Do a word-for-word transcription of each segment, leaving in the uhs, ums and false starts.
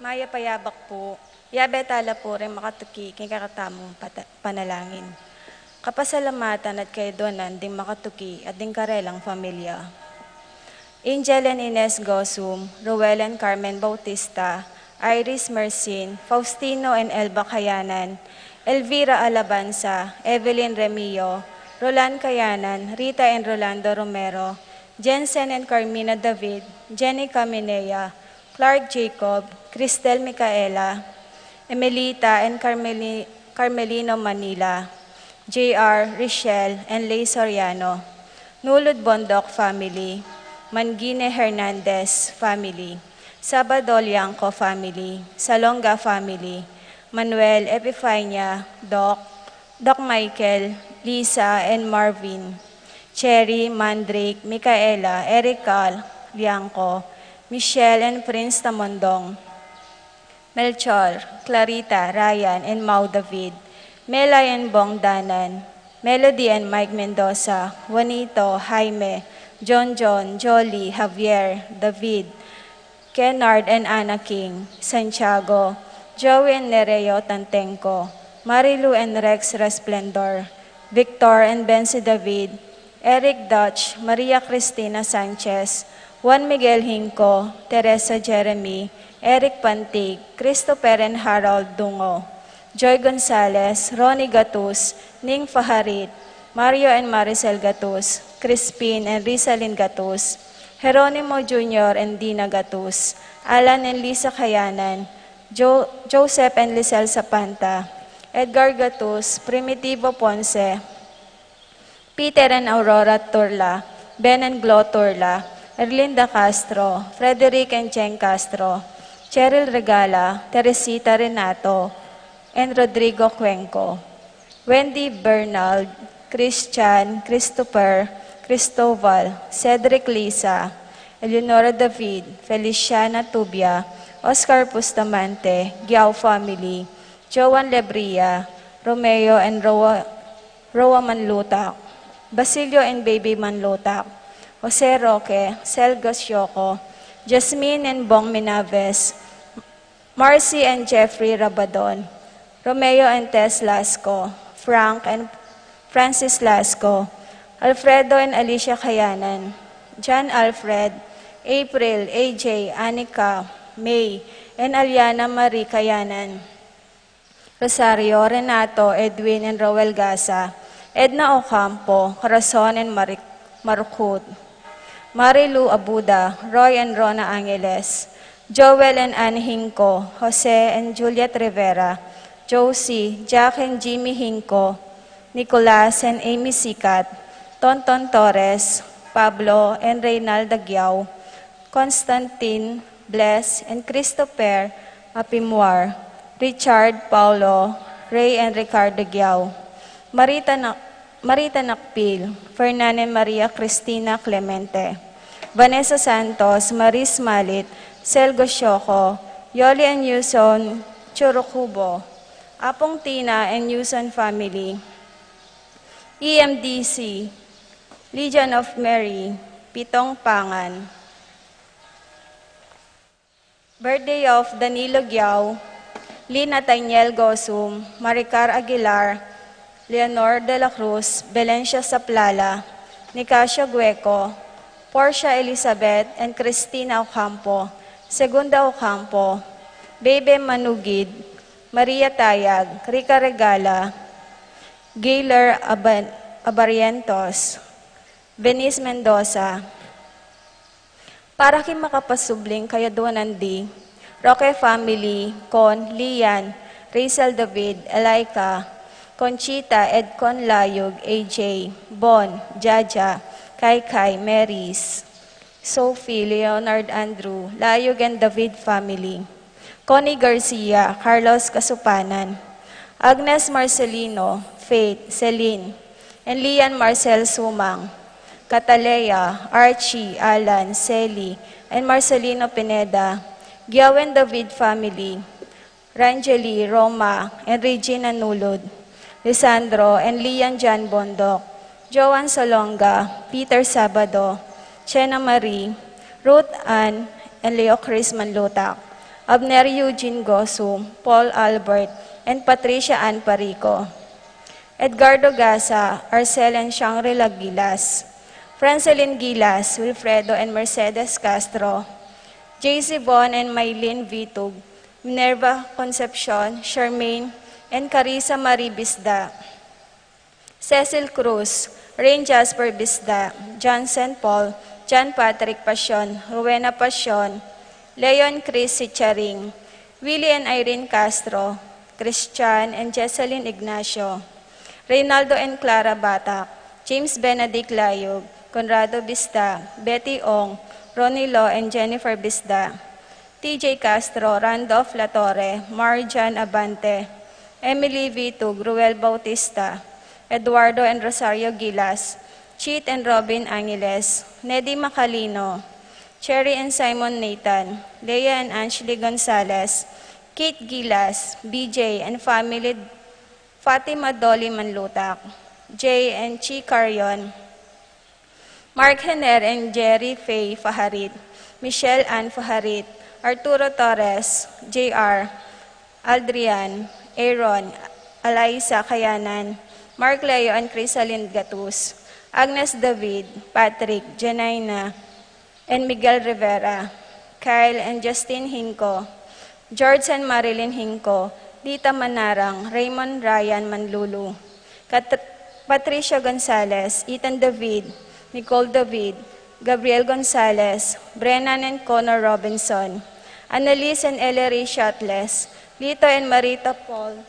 Mayap a yabak pu, yabe tala pu ring makatuki king kekatamung pata-, panalangin. Kapasalamatan at kayadwanan ding makatuki at ding karelang familia. Angel and Ines Gosum, Roel and Carmen Bautista, Iris Mercin, Faustino and Elba Kayanan, Elvira Alabanza, Evelyn Remio, Roland Kayanan, Rita and Rolando Romero, Jensen and Carmina David, Jenny Caminea, Clark Jacob, Cristel Micaela, Emelita and Carmeli-, Carmelino Manila, J R, Richelle, and Lay Soriano, Nulud Bondoc family, Mangine Hernandez family, Sabado Liangco family, Salonga family, Manuel, Epifania, Doc, Doc Michael, Lisa, and Marvin, Cherry, Mandrake, Micaela, Erica, Liangco, Michelle, and Prince Tamondong, Melchor, Clarita, Ryan, and Mau David, Melay and Bong Danan, Melody and Mike Mendoza, Juanito, Jaime, John John, Jolly, Javier, David, Kennard and Anna King, Santiago, Joey and Nereo Tantengco, Marilu and Rex Resplendor, Victor and Bensi David, Eric Dutch, Maria Cristina Sanchez, Juan Miguel Hinco, Teresa Jeremy, Eric Pantig, Christopher and Harold Dungo, Joy Gonzalez, Ronnie Gatus, Ning Faharit, Mario and Maricel Gatus, Crispin and Rizalin Gatus, Jeronimo Junior and Dina Gatus, Alan and Lisa Kayanan, Jo-, Joseph and Lisel Sapanta, Edgar Gatus, Primitivo Ponce, Peter and Aurora Turla, Ben and Glo Turla, Erlinda Castro, Frederick and Cheng Castro, Cheryl Regala, Teresita Renato, and Rodrigo Cuenco, Wendy Bernal, Christian, Christopher, Cristobal, Cedric Lisa, Eleonora David, Feliciana Tubia, Oscar Bustamante, Giao family, Joan Lebria, Romeo and Roa, Roa Manlutak, Basilio and Baby Manlutak, Jose Roque, Selga Sioco, Jasmine and Bong Minaves, Marcy and Jeffrey Rabadon, Romeo and Tess Lasco, Frank and Francis Lasco, Alfredo and Alicia Kayanan, John Alfred, April, A J, Anika, May, and Aliana Marie Kayanan, Rosario, Renato, Edwin, and Roel Gasa, Edna Ocampo, Corazon, and Maric-, Marcot, Marilu Abuda, Roy and Rona Angeles, Joel and Anne Hinco, Jose and Juliet Rivera, Josie, Jack and Jimmy Hinco, Nicolas and Amy Sicat, Tonton Torres, Pablo and Reynalda Giao, Constantine, Bless, and Christopher Apimuar, Richard, Paulo, Ray, and Ricardo Giao, Marita Na-, Marita Nakpil, Fernan and Maria Cristina Clemente, Vanessa Santos, Maris Malit, Selgo Sioco, Yoli and Yuson Churukubo, Apong Tina and Yuson family, E M D C, Legion of Mary, Pitong Pangan. Birthday of Danilo Giao, Lina Taniel Gosum, Maricar Aguilar, Leonor de la Cruz, Belencia Saplala, Nicasio Gueco, Portia Elizabeth and Cristina Ocampo, Segunda Ocampo, Bebe Manugid, Maria Tayag, Rica Regala, Gaylor Aban-, Abarientos, Venice Mendoza. Para king makapasubling kayadwanan di, Roque family, Con, Lian, Rachel David, Elaica, Conchita, Edcon Layug, A J, Bon, Jaja, Kaikai, Mary's, Sophie, Leonard Andrew, Layug and David family. Connie Garcia, Carlos Casupanan, Agnes Marcelino, Faith, Celine, and Lian Marcel Sumang, Catalea, Archie, Alan, Celi, and Marcelino Pineda, Giawen David family, Rangeli, Roma, and Regina Nulud, Lisandro, and Lian John Bondoc, Joan Salonga, Peter Sabado, Chena Marie, Ruth Ann, and Leo Chris Manlutak, Abner Eugene Gosum, Paul Albert, and Patricia Ann Parico. Edgardo Gasa, Arcel and Shangri-La Gilas. Francelin Gilas, Wilfredo and Mercedes Castro. J C Von and Maylin Vitug, Minerva Concepcion, Charmaine, and Carissa Marie Bisda. Cecil Cruz, Rain Jasper Bisda, John Saint Paul, John Patrick Pasion, Rowena Pasion, Leon Chris Sicharing, Willie and Irene Castro, Christian and Jesselyn Ignacio, Reynaldo and Clara Batak, James Benedict Layug, Conrado Bisda, Betty Ong, Ronnie Lo and Jennifer Bisda, T J Castro, Randolph Latorre, Marjan Abante, Emily Vitug, Ruel Bautista, Eduardo and Rosario Gilas, Cheet and Robin Angeles, Nedy Macalino, Cherry and Simon Nathan, Leah and Ashley Gonzalez, Kate Gilas, B J and family, Fatima Dolly Manlutak, Jay and Chi Carion, Mark Hener and Jerry Faye Fajarit, Michelle Ann Fajarit, Arturo Torres, J R, Aldrian, Aaron, Alaisa Kayanan, Mark Leo and Crisalin Gatus, Agnes David, Patrick, Janina, and Miguel Rivera, Kyle and Justin Hinco, George and Marilyn Hinco, Lita Manarang, Raymond Ryan Manlulu, Kat-, Patricia Gonzalez, Ethan David, Nicole David, Gabriel Gonzalez, Brennan and Connor Robinson, Annalise and Ellery Shatles, Lito and Marita Paul,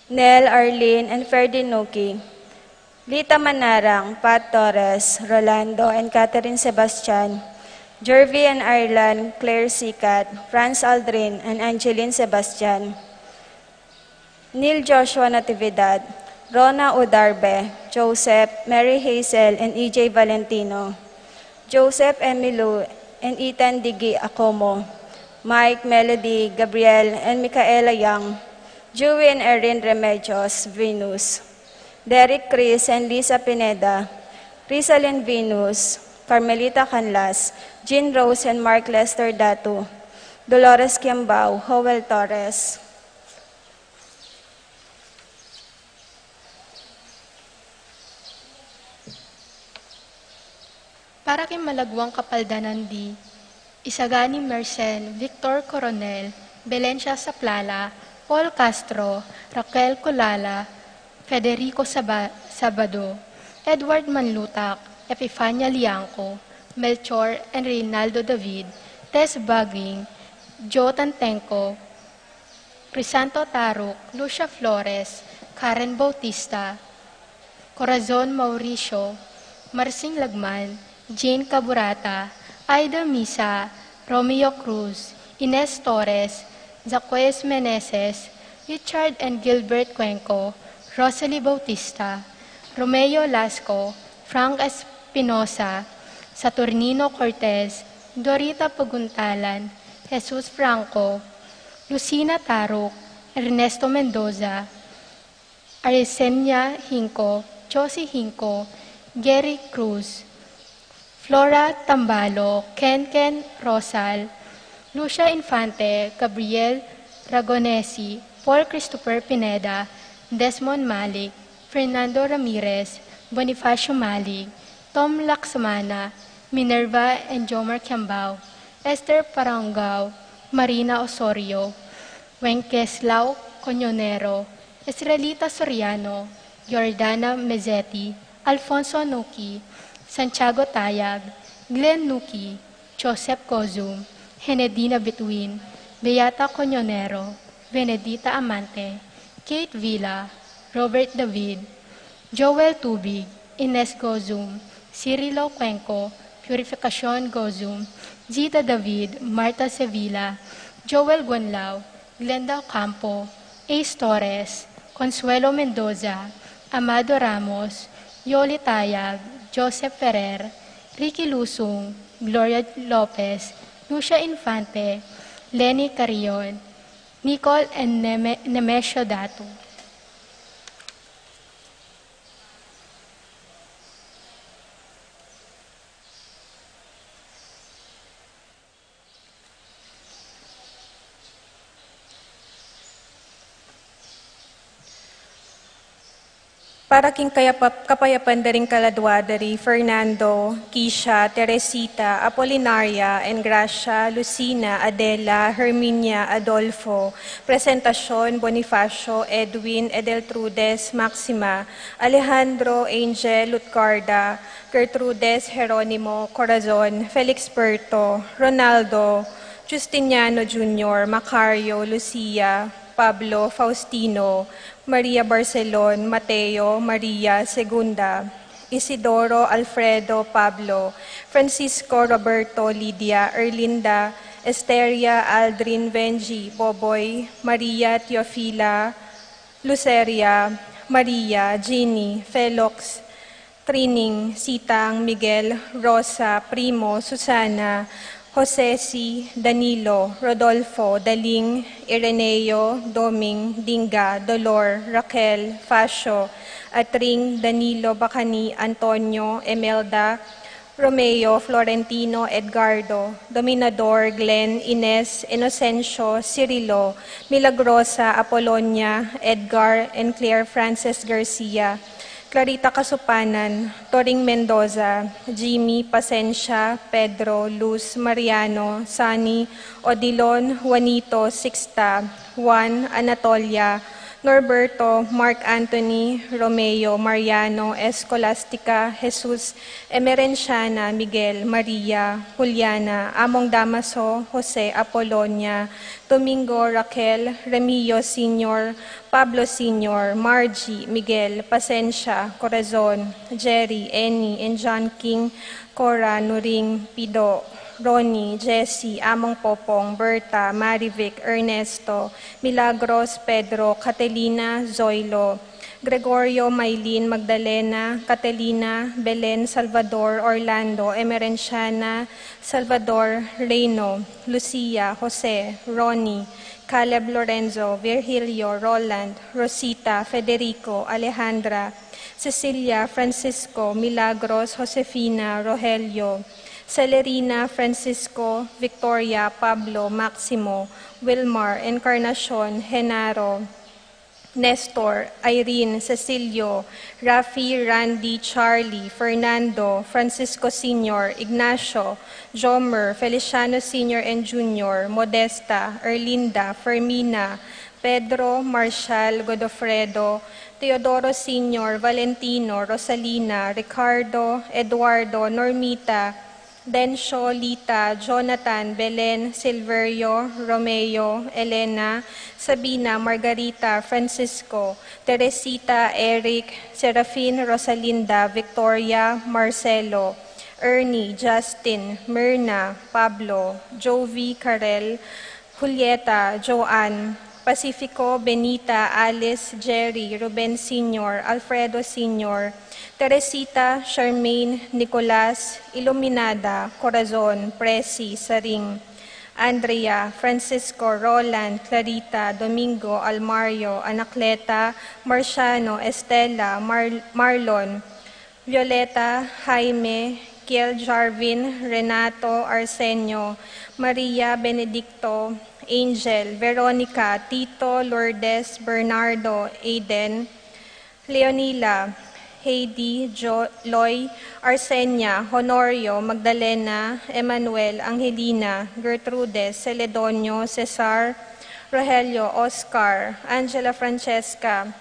Nel, Arlene, and Ferdy Nuki, Lita Manarang, Pat Torres, Rolando, and Catherine Sebastian, Jervy and Ireland, Claire Sicat, Franz Aldrin, and Angeline Sebastian, Neil Joshua Natividad, Rona Udarbe, Joseph, Mary Hazel, and E J Valentino, Joseph Emilu and Ethan Digi Acomo, Mike, Melody, Gabriel, and Micaela Young, Juwi and Erin Remedios Venus, Derek Chris and Lisa Pineda, Rizalin Venus, Carmelita Canlas, Jean Rose and Mark Lester Datu, Dolores Kiambao, Joel Torres. Para king malagwang kapaldanan di, Isagani Mercen, Victor Coronel, Belencia Saplala, Paul Castro, Raquel Culala, Federico Saba-, Sabado, Edward Manlutak, Epifania Liangco, Melchor and Reynaldo David, Tess Baging, Joe Tantenco, Crisanto Taruk, Lucia Flores, Karen Bautista, Corazon Mauricio, Marsing Lagman, Jane Caburata, Aida Misa, Romeo Cruz, Ines Torres, Jacquez Meneses, Richard and Gilbert Cuenco, Rosalie Bautista, Romeo Lasco, Frank Espinosa, Saturnino Cortez, Dorita Paguntalan, Jesus Franco, Lucina Taruk, Ernesto Mendoza, Arsenia Hinco, Josie Hinco, Gary Cruz, Flora Tambalo, Ken Ken Rosal, Lucia Infante, Gabriel Ragonesi, Paul Christopher Pineda, Desmond Malik, Fernando Ramirez, Bonifacio Malik, Tom Laxmana, Minerva and Jomar Kiambao, Esther Parangao, Marina Osorio, Wenceslao Coñonero, Israelita Soriano, Jordana Mezzetti, Alfonso Nuki, Santiago Tayag, Glenn Nuki, Joseph Gozum, Henedina Bituin, Beata Coñonero, Benedita Amante, Kate Villa, Robert David, Joel Tubig, Ines Gozum, Cirilo Cuenco, Purificacion Gozum, Zita David, Martha Sevilla, Joel Guanlao, Glenda Ocampo, Ace Torres, Consuelo Mendoza, Amado Ramos, Yoli Tayag, Joseph Ferrer, Ricky Lusung, Gloria Lopez, Lucia Infante, Lenny Carrion, Nicole and Neme-, Nemesio Datu. Para king kayapa-, kapayapan da ring kaladwa da ri Fernando, Kisha, Teresita, Apolinaria, Engracia, Lucina, Adela, Herminia, Adolfo, Presentacion, Bonifacio, Edwin, Edeltrudes, Maxima, Alejandro, Angel, Lutgarda, Gertrudes, Jeronimo, Corazon, Felixberto, Ronaldo, Justiniano Junior, Macario, Lucia, Pablo, Faustino, Maria Barcelon, Mateo, Maria, Segunda, Isidoro, Alfredo, Pablo, Francisco, Roberto, Lydia, Erlinda, Esteria, Aldrin, Venji, Boboy, Maria, Teofila, Luceria, Maria, Jeannie, Felix, Trining, Sitang, Miguel, Rosa, Primo, Susana, Jose, Si, Danilo, Rodolfo, Daling, Ireneo, Doming, Dinga, Dolor, Raquel, Facio, Atring, Danilo, Bacani, Antonio, Emelda, Romeo, Florentino, Edgardo, Dominador, Glenn, Ines, Inocencio, Cirilo, Milagrosa, Apolonia, Edgar, and Claire Frances Garcia, Clarita Kasupanan, Toring Mendoza, Jimmy, Pasensia, Pedro, Luz, Mariano, Sunny, Odilon, Juanito, Sixta, Juan, Anatolia, Norberto, Mark Anthony, Romeo, Mariano, Escolastica, Jesus, Emerenciana, Miguel, Maria, Juliana, Among Damaso, Jose, Apolonia, Domingo, Raquel, Remillo Senior, Pablo Senior, Margie, Miguel, Pasensia, Corazon, Jerry, Annie, and John King, Cora, Nuring, Pido, Ronnie, Jessie, Among Popong, Berta, Marivic, Ernesto, Milagros, Pedro, Catalina, Zoilo, Gregorio, Maylin, Magdalena, Catalina, Belen, Salvador, Orlando, Emerenciana, Salvador, Reino, Lucia, Jose, Ronnie, Caleb, Lorenzo, Virgilio, Roland, Rosita, Federico, Alejandra, Cecilia, Francisco, Milagros, Josefina, Rogelio, Celerina, Francisco, Victoria, Pablo, Maximo, Wilmar, Encarnacion, Genaro, Nestor, Irene, Cecilio, Rafi, Randy, Charlie, Fernando, Francisco Senior, Ignacio, Jomer, Feliciano Senior and Junior, Modesta, Erlinda, Fermina, Pedro, Marshall, Godofredo, Teodoro Senior, Valentino, Rosalina, Ricardo, Eduardo, Normita, Dencio, Lita, Jonathan, Belen, Silverio, Romeo, Elena, Sabina, Margarita, Francisco, Teresita, Eric, Serafin, Rosalinda, Victoria, Marcelo, Ernie, Justin, Myrna, Pablo, Jovi, Karel, Julieta, Joanne, Pacifico, Benita, Alice, Jerry, Ruben Senior, Alfredo Senior, Teresita, Charmaine, Nicolas, Iluminada, Corazon, Presi, Saring, Andrea, Francisco, Roland, Clarita, Domingo, Almario, Anacleta, Marciano, Estela, Mar-, Marlon, Violeta, Jaime, Kiel, Jarvin, Renato, Arsenio, Maria, Benedicto, Angel, Veronica, Tito, Lourdes, Bernardo, Aiden, Leonila, Heidi, Jo-, Loy, Arsenia, Honorio, Magdalena, Emmanuel, Angelina, Gertrudes, Celedonio, Cesar, Rogelio, Oscar, Angela, Francesca,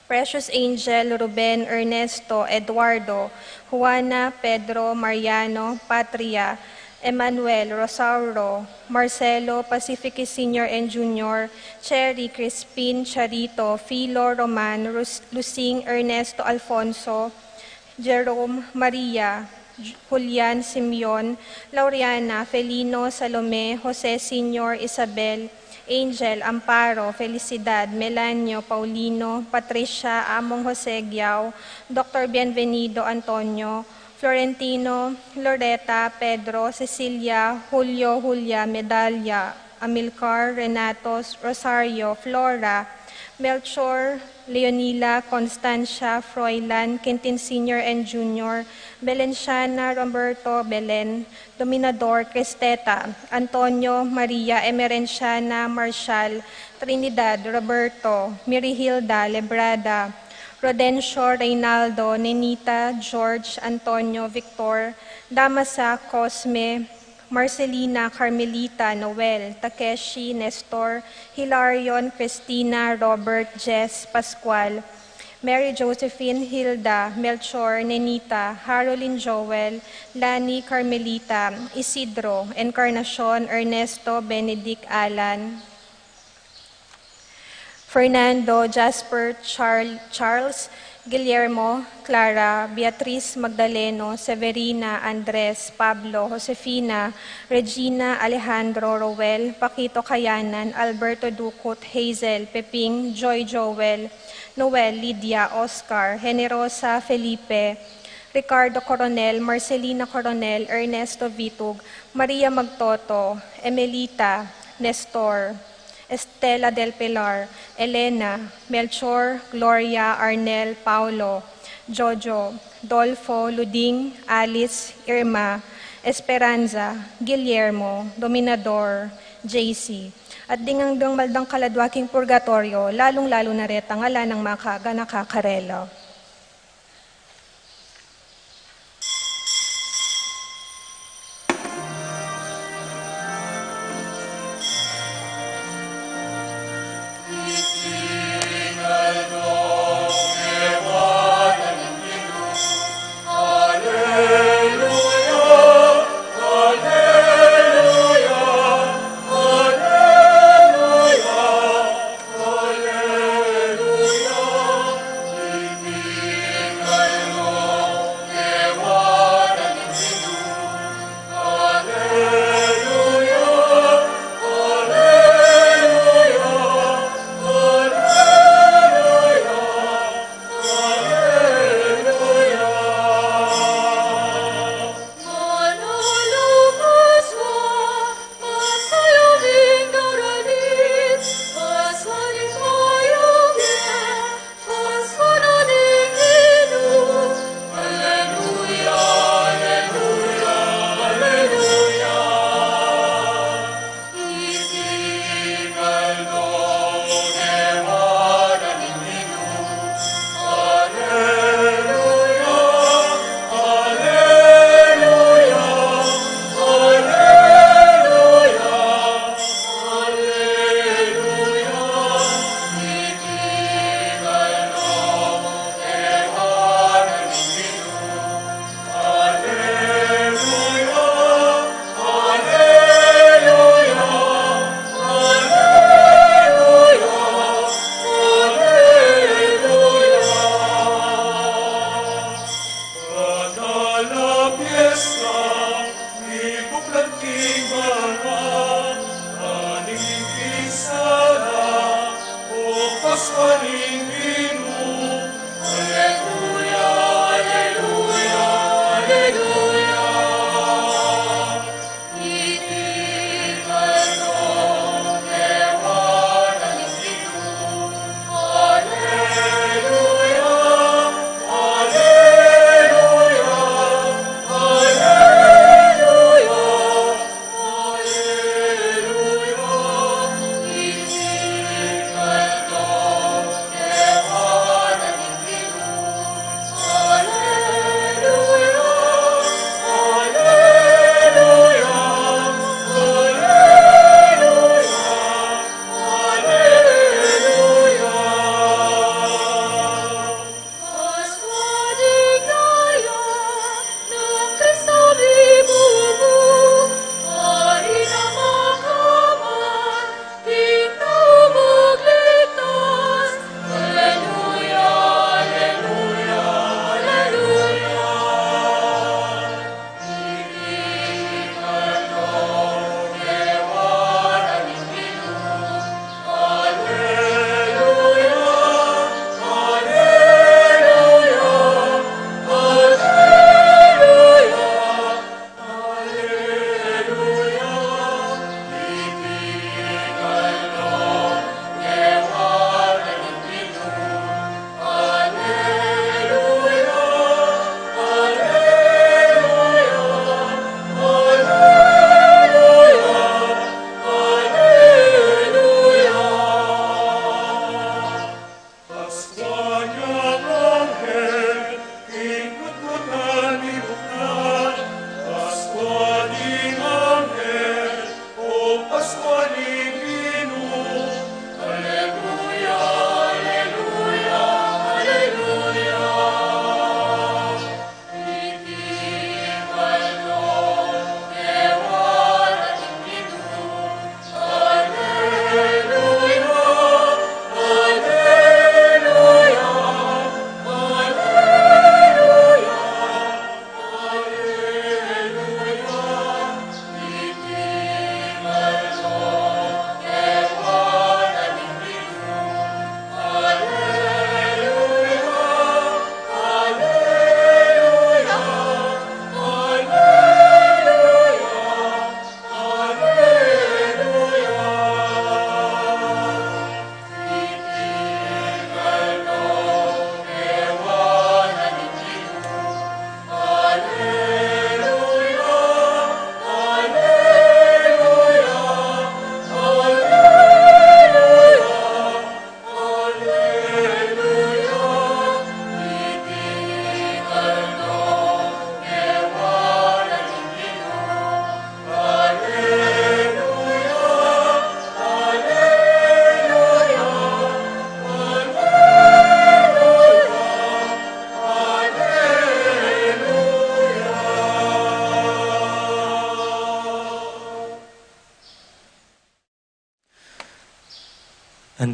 Precious, Angel, Ruben, Ernesto, Eduardo, Juana, Pedro, Mariano, Patria, Emmanuel, Rosauro, Marcelo, Pacific Senior and Junior, Cherry, Crispin, Charito, Filo, Roman, Rus-, Lusing, Ernesto, Alfonso, Jerome, Maria, J-, Julian, Simeon, Laureana, Felino, Salome, Jose Senior, Isabel, Angel, Amparo, Felicidad, Melanio, Paulino, Patricia, Among Jose, Giao, Doctor Bienvenido, Antonio, Florentino, Loreta, Pedro, Cecilia, Julio, Julia, Medalia, Amilcar, Renato, Rosario, Flora, Melchor, Leonila, Constancia, Froilan, Quintin Senior and Junior, Belenciana, Roberto, Belen, Dominador, Cristeta, Antonio, Maria, Emerenciana, Marshall, Trinidad, Roberto, Mirihilda, Lebrada, Rodencio, Reynaldo, Nenita, George, Antonio, Victor, Damasa, Cosme, Marcelina, Carmelita, Noel, Takeshi, Nestor, Hilarion, Christina, Robert, Jess, Pascual, Mary Josephine, Hilda, Melchor, Nenita, Harolyn, Joel, Lani, Carmelita, Isidro, Encarnacion, Ernesto, Benedict, Alan, Fernando, Jasper, Charl-, Charles, Guillermo, Clara, Beatriz, Magdaleno, Severina, Andres, Pablo, Josefina, Regina, Alejandro, Roel, Paquito, Kayanan, Alberto, Ducut, Hazel, Peping, Joy, Joel, Noel, Lydia, Oscar, Generosa, Felipe, Ricardo, Coronel, Marcelina, Coronel, Ernesto, Vitug, Maria, Magtoto, Emelita, Nestor, Estela, Del Pilar, Elena, Melchor, Gloria, Arnel, Paulo, Jojo, Dolfo, Luding, Alice, Irma, Esperanza, Guillermo, Dominador, J C, at ding anggang maldang kaladwa king purgatoryo, lalung-lalu na retang ala nang makaganaka karela.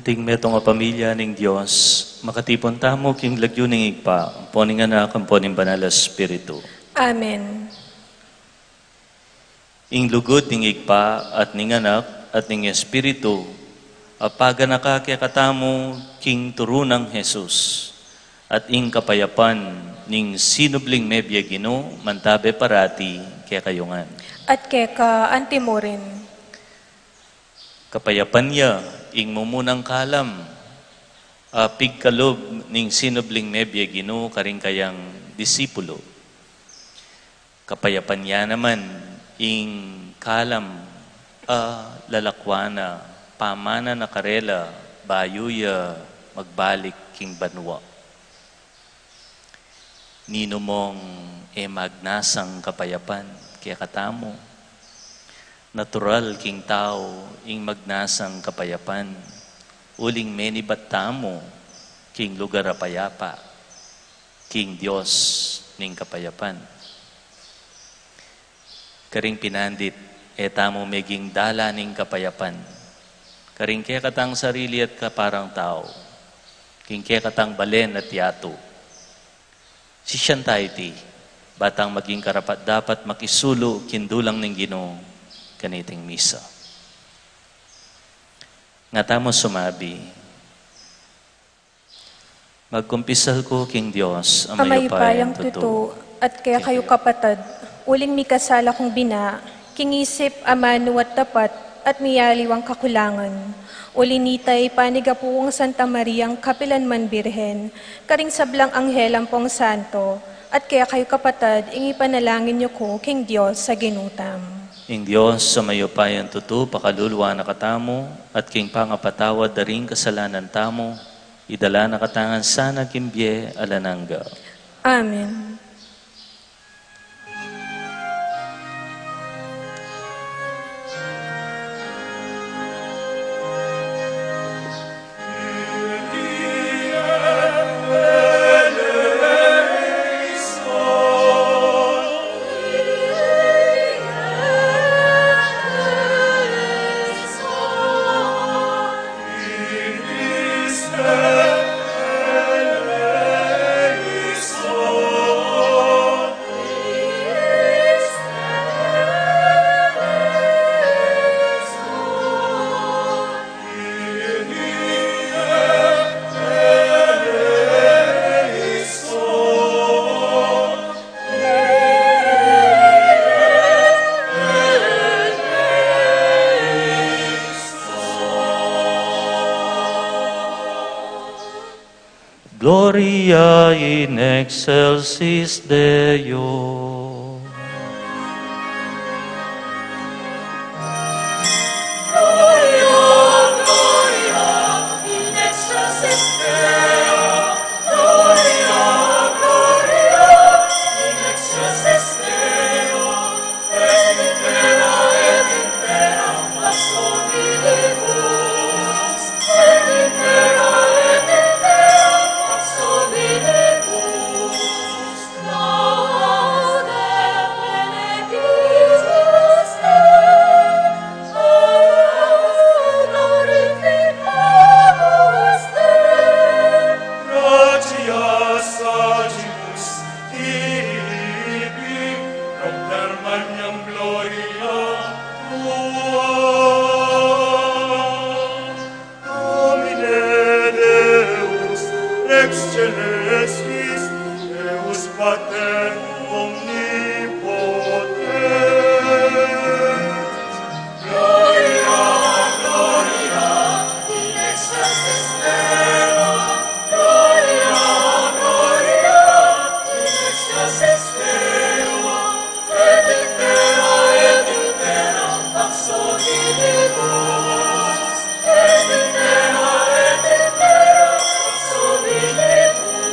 King metung a pamilya ning Dios, makatipun tamu king lagyu ning Ibpa, ampo ning Anak, ampo ning Banal a Espiritu. Amen. Ing lugud ning Ibpa, at ning Anak, at ning Espiritu, apagan na ka kekatamu king turu nang Jesus, at ing kapayapan ning sinubling mebie Ginu, mantabe parati kekayu ngan. At keka antimurin. Kapayapan ya, ing mumunang kalam, a pigkalub ning sinubling mebie Ginu karing kayang disipulu. Kapayapan ya naman, ing kalam, a lalakwan na pamana na karela, bayu ya magbalik king banua. Ninu mong e magnasang kapayapan kekatamu? Natural king tau ing magnasang kapayapan, uling menibat tamu king lugar a payapa, king Dios ning kapayapan. Karing pinandit, e tamu meging dala ning kapayapan karing kekatang sarili at kaparang tau, king kekatang balen at yatu. Sisian ta iti, ba tang maging karapat-dapat makisulu king dulang ning Ginu kaniting misa. Nga tamu sumabi, Magkumpisal ku king Dios a mayupayang tutu, at kekayu kapatad, uling mikasala kung bina, king isip, amanu at dapat, at miyaliwang kakulangan. Uli nita, ipanigapu kung Santa Mariang kapilan man Birhen, karing sablang anghel ampong santo, at kekayu kapatad, ing ipanalangin yu ku king Dios a Ginu tamu. Ing Dios a mayupayang tutu, pakaluluan na katamu, at king pangapatawad da ring kasalanan tamu, idala na katamu ngan sana king bie alang angga. Amen. Gloria in excelsis Deo. Tibi, propter magnam gloria tua. Domine Deus, excelsis, Deus Pater omnipotens. Gloria, gloria in excelsis Deo. Gloria, gloria in excelsis Deo. Et in terra, et in terra pax omnibus. Et in terra, et in terra pax omnibus.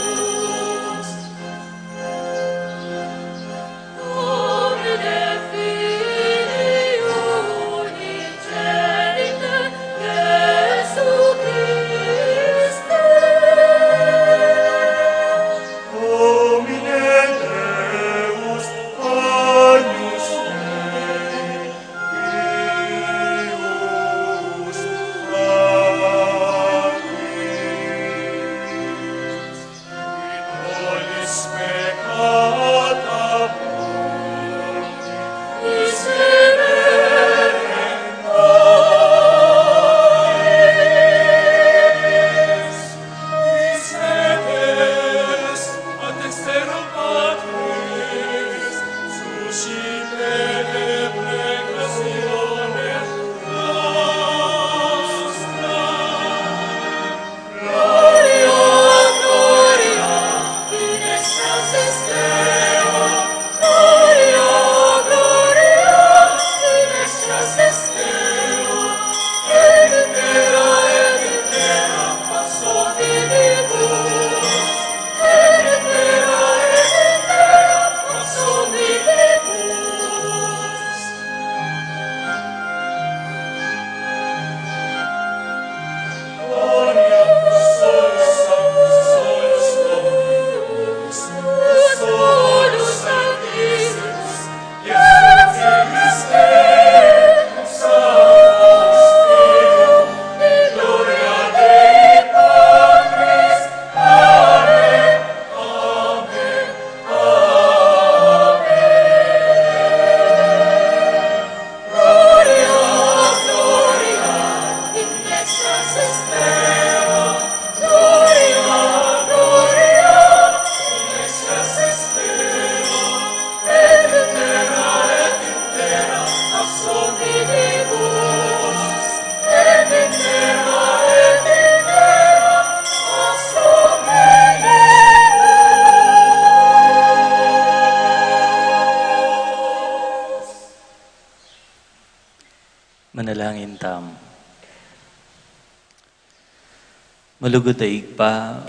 Malugud a Ibpa,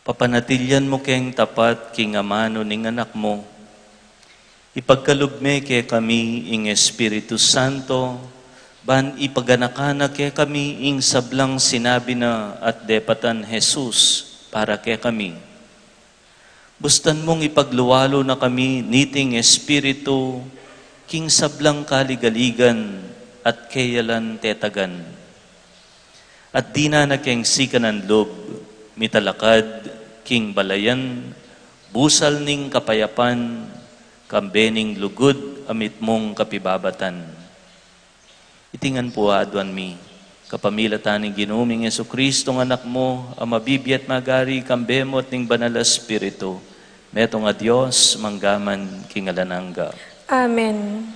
papanatilian mu keng tapat king amanu ning Anak mu. Ipagkalub me kekami ing Espiritu Santo, ban ipaganakan na kekami ing sablang sinabi na at depatan Jesus para kekami. Bustan mung ipagluwalu na kami niting Espiritu, king sablang kaligaligan at keyalan tetagan. At dinan na keng sikanan lub, mitalakad king balayan, busal ning kapayapan, kambe ning lugud a mitmung kapibabatan. Iti ngan pu aduan mi, kapamilatan ning Ginu ming Jesucristo nga Anak mu, a mabibie at magari kambe mu at ning Banal a Espiritu, metung a Dios, mangga man king alang angga. Amen.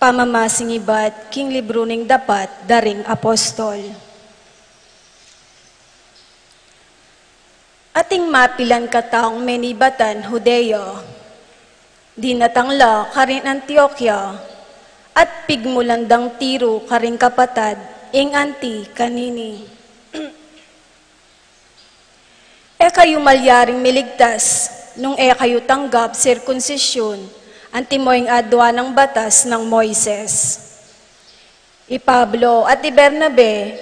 Pamamasing ibat king libru ning Dapat da ring Apostol. Ating mapilan kataung menibatan Judea, dinatang la karin Antioquia, at pigmulan dang tiru karing kapatad ing anti kanini. E kayu malyaring miligtas nung e kayu tanggap sirkunsisyun antimo ing adwa nang batas nang Moises. I Pablo at i Bernabe,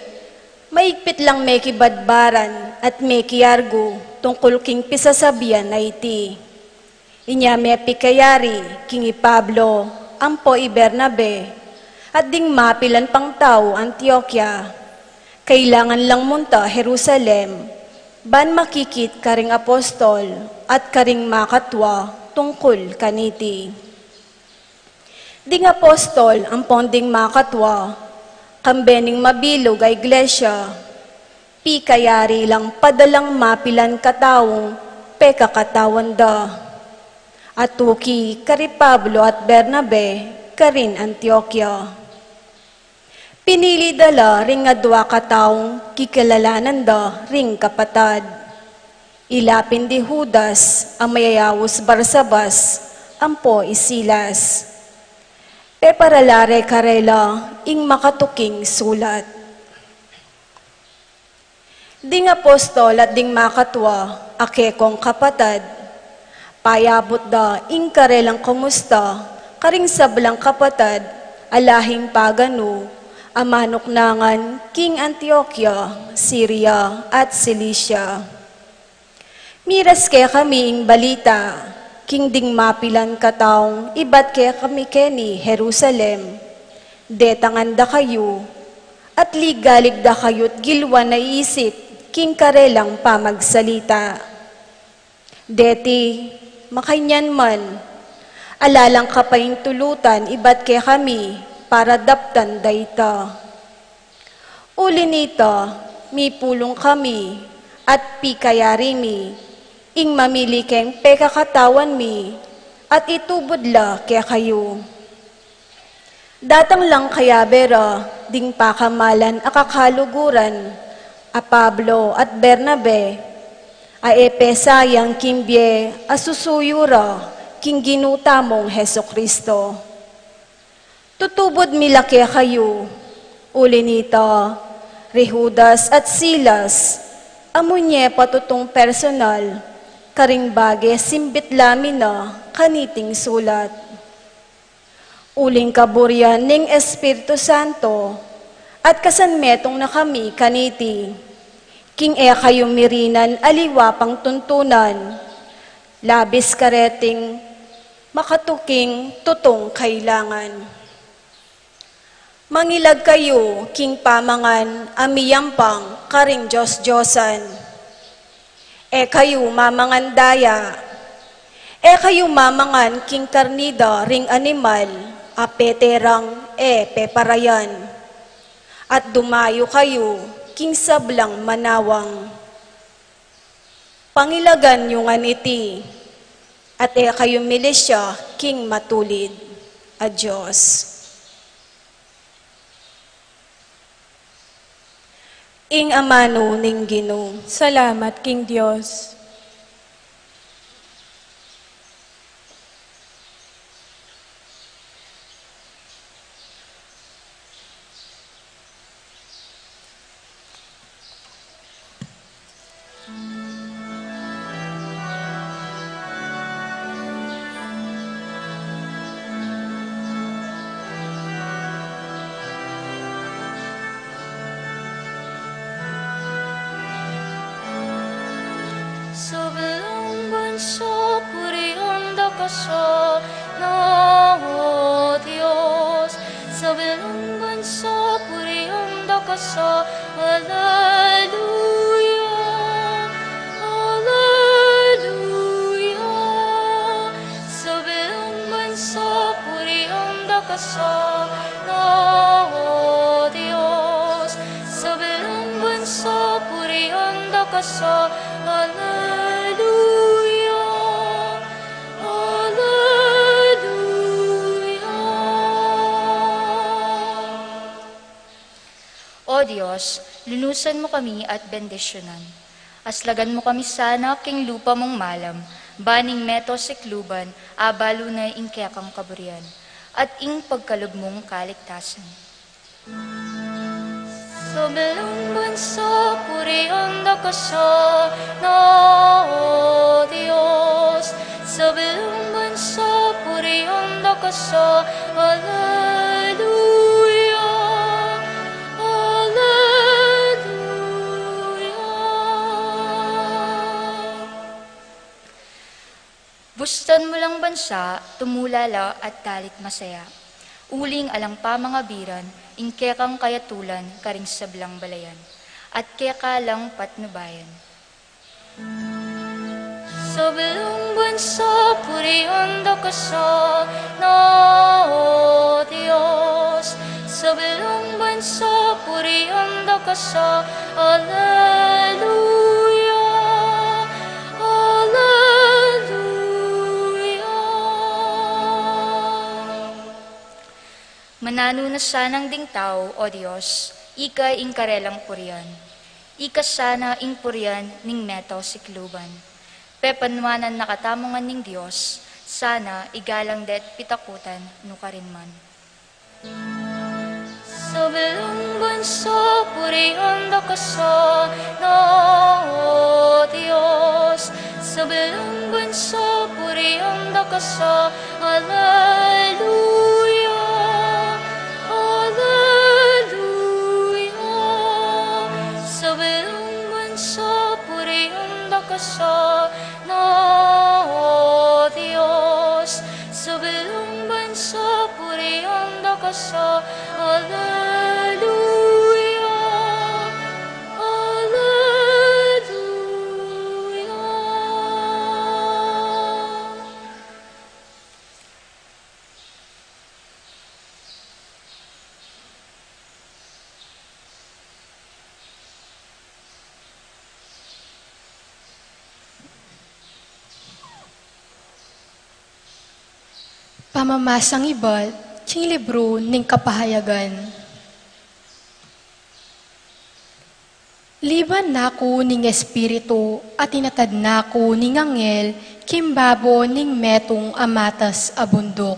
maigpit lang mekibadbaran at mekiargu tungkul king pisasabian a iti. Inya mepikayari king i Pablo ampo i Bernabe, at ding mapilan pang tau Antioquia. Kailangan lang munta Jerusalem, ban makikit karing apostol at karing makatwa tungkul kaniti. Ding apostol ampong ding makatwa, kambe ning mabilug a iglesia, pikayari lang padalang mapilan kataung pekakatawan da. Atuki kari Pablo at Bernabe karin Antioquia. Pinili da la ring adwa kataung kikilalanan da ring kapatad. Ila pin di Judas a mayayaus Barsabas ampo i Silas. Peparala re karela ing makatuking sulat. Ding apostol at ding makatwa a kekong kapatad, payabut da ing karelang kumusta karing sablang kapatad a lahing paganu a manuknangan king Antioquia, Syria, at Cilicia. Miras kekami ing balita king ding mapilan kataung ibat kekami keni Jerusalem. Detangan da kayu, at ligalig da kayu't gilwan a isip king karelang pamagsalita. Deti, makanyan man, ala lang kapaintulutan ibat kekami para daptan da ita. Uli nita, mipulung kami at pikayari mi ing mamili keng pekakatawan mi at itubud la kekayu. Datang lang kayabe ra ding pakamalan a kakaluguran a Pablo at Bernabe, a e pe sayang king bie a susuyu ra king Ginu tamung Jesucristo. Tutubud mi la kekayu, uli nita, ri Judas at Silas, a munye pa tutung personal, karing bage simbit la mi na kaniting sulat. Uling kaburian ning Espiritu Santo, at kasanmetung na kami kaniti, king e kayu mirinan aliwa pang tuntunan, labis kareting makatuking tutung kailangan. Mangilag kayu king pamangan a miyampang karing Dios-diosan. E kayu mamangan daya. E kayu mamangan king karni da ring animal a pete rang e peparayan. At dumayu kayu king sablang manawang. Pangilagan yu ngan iti, at e kayu milisya king matulid a Dios. Ing amanu ning Ginu. Salamat king Dios. Sabilang bansa, purian da ka sana, O Dios. Sabilang bansa, purian da ka sana. Aleluya, aleluya. Sabilang bansa, purian da ka sana, O Dios. Sabilang bansa, purian da ka sana. Aleluya, aleluya. O Dios, lunusan mu kami at bendisyunan. Aslagan mu kami sana king lupa mung malam, ban ing meto sikluban, abalu na ing kekang kaburian, at ing pagkalub mung kaligtasan. Sabilang bansa, purian da ka sana, O Dios. Sabilang bansa, purian da ka sana. Aleluya, aleluya. Bustan mu lang bansa, tumula la at dalit masaya. Uling alang pamangabiran, ing kekang kayatulan, karing sablang balayan. At keka lang patnubayan. Sabilang bansa, purian da ka sana, O Dios. Sabilang bansa, purian da ka sana. Aleluya, aleluya. Mananu na sanang ding tau, O Dios, ika ing karelang purian. Ika sana ing purian ning meto sikluban. Pepanuanan na katamu ngan ning Dios, sana igalang de't pitakutan nukarin man. Sabilang bansa, purian da ka sana, O Dios. Sabilang bansa, purian da ka sana. Aleluya, aleluya. Sabilang bansa, purian da ka sana, O Dios. Sabilang bansa, purian da ka sana. Aleluya, aleluya. Pamamasang ibat king libru ning Kapahayagan. Liban na ku ning Espiritu, at inatad na ku ning anghel king babo ning metung a matas a bunduk.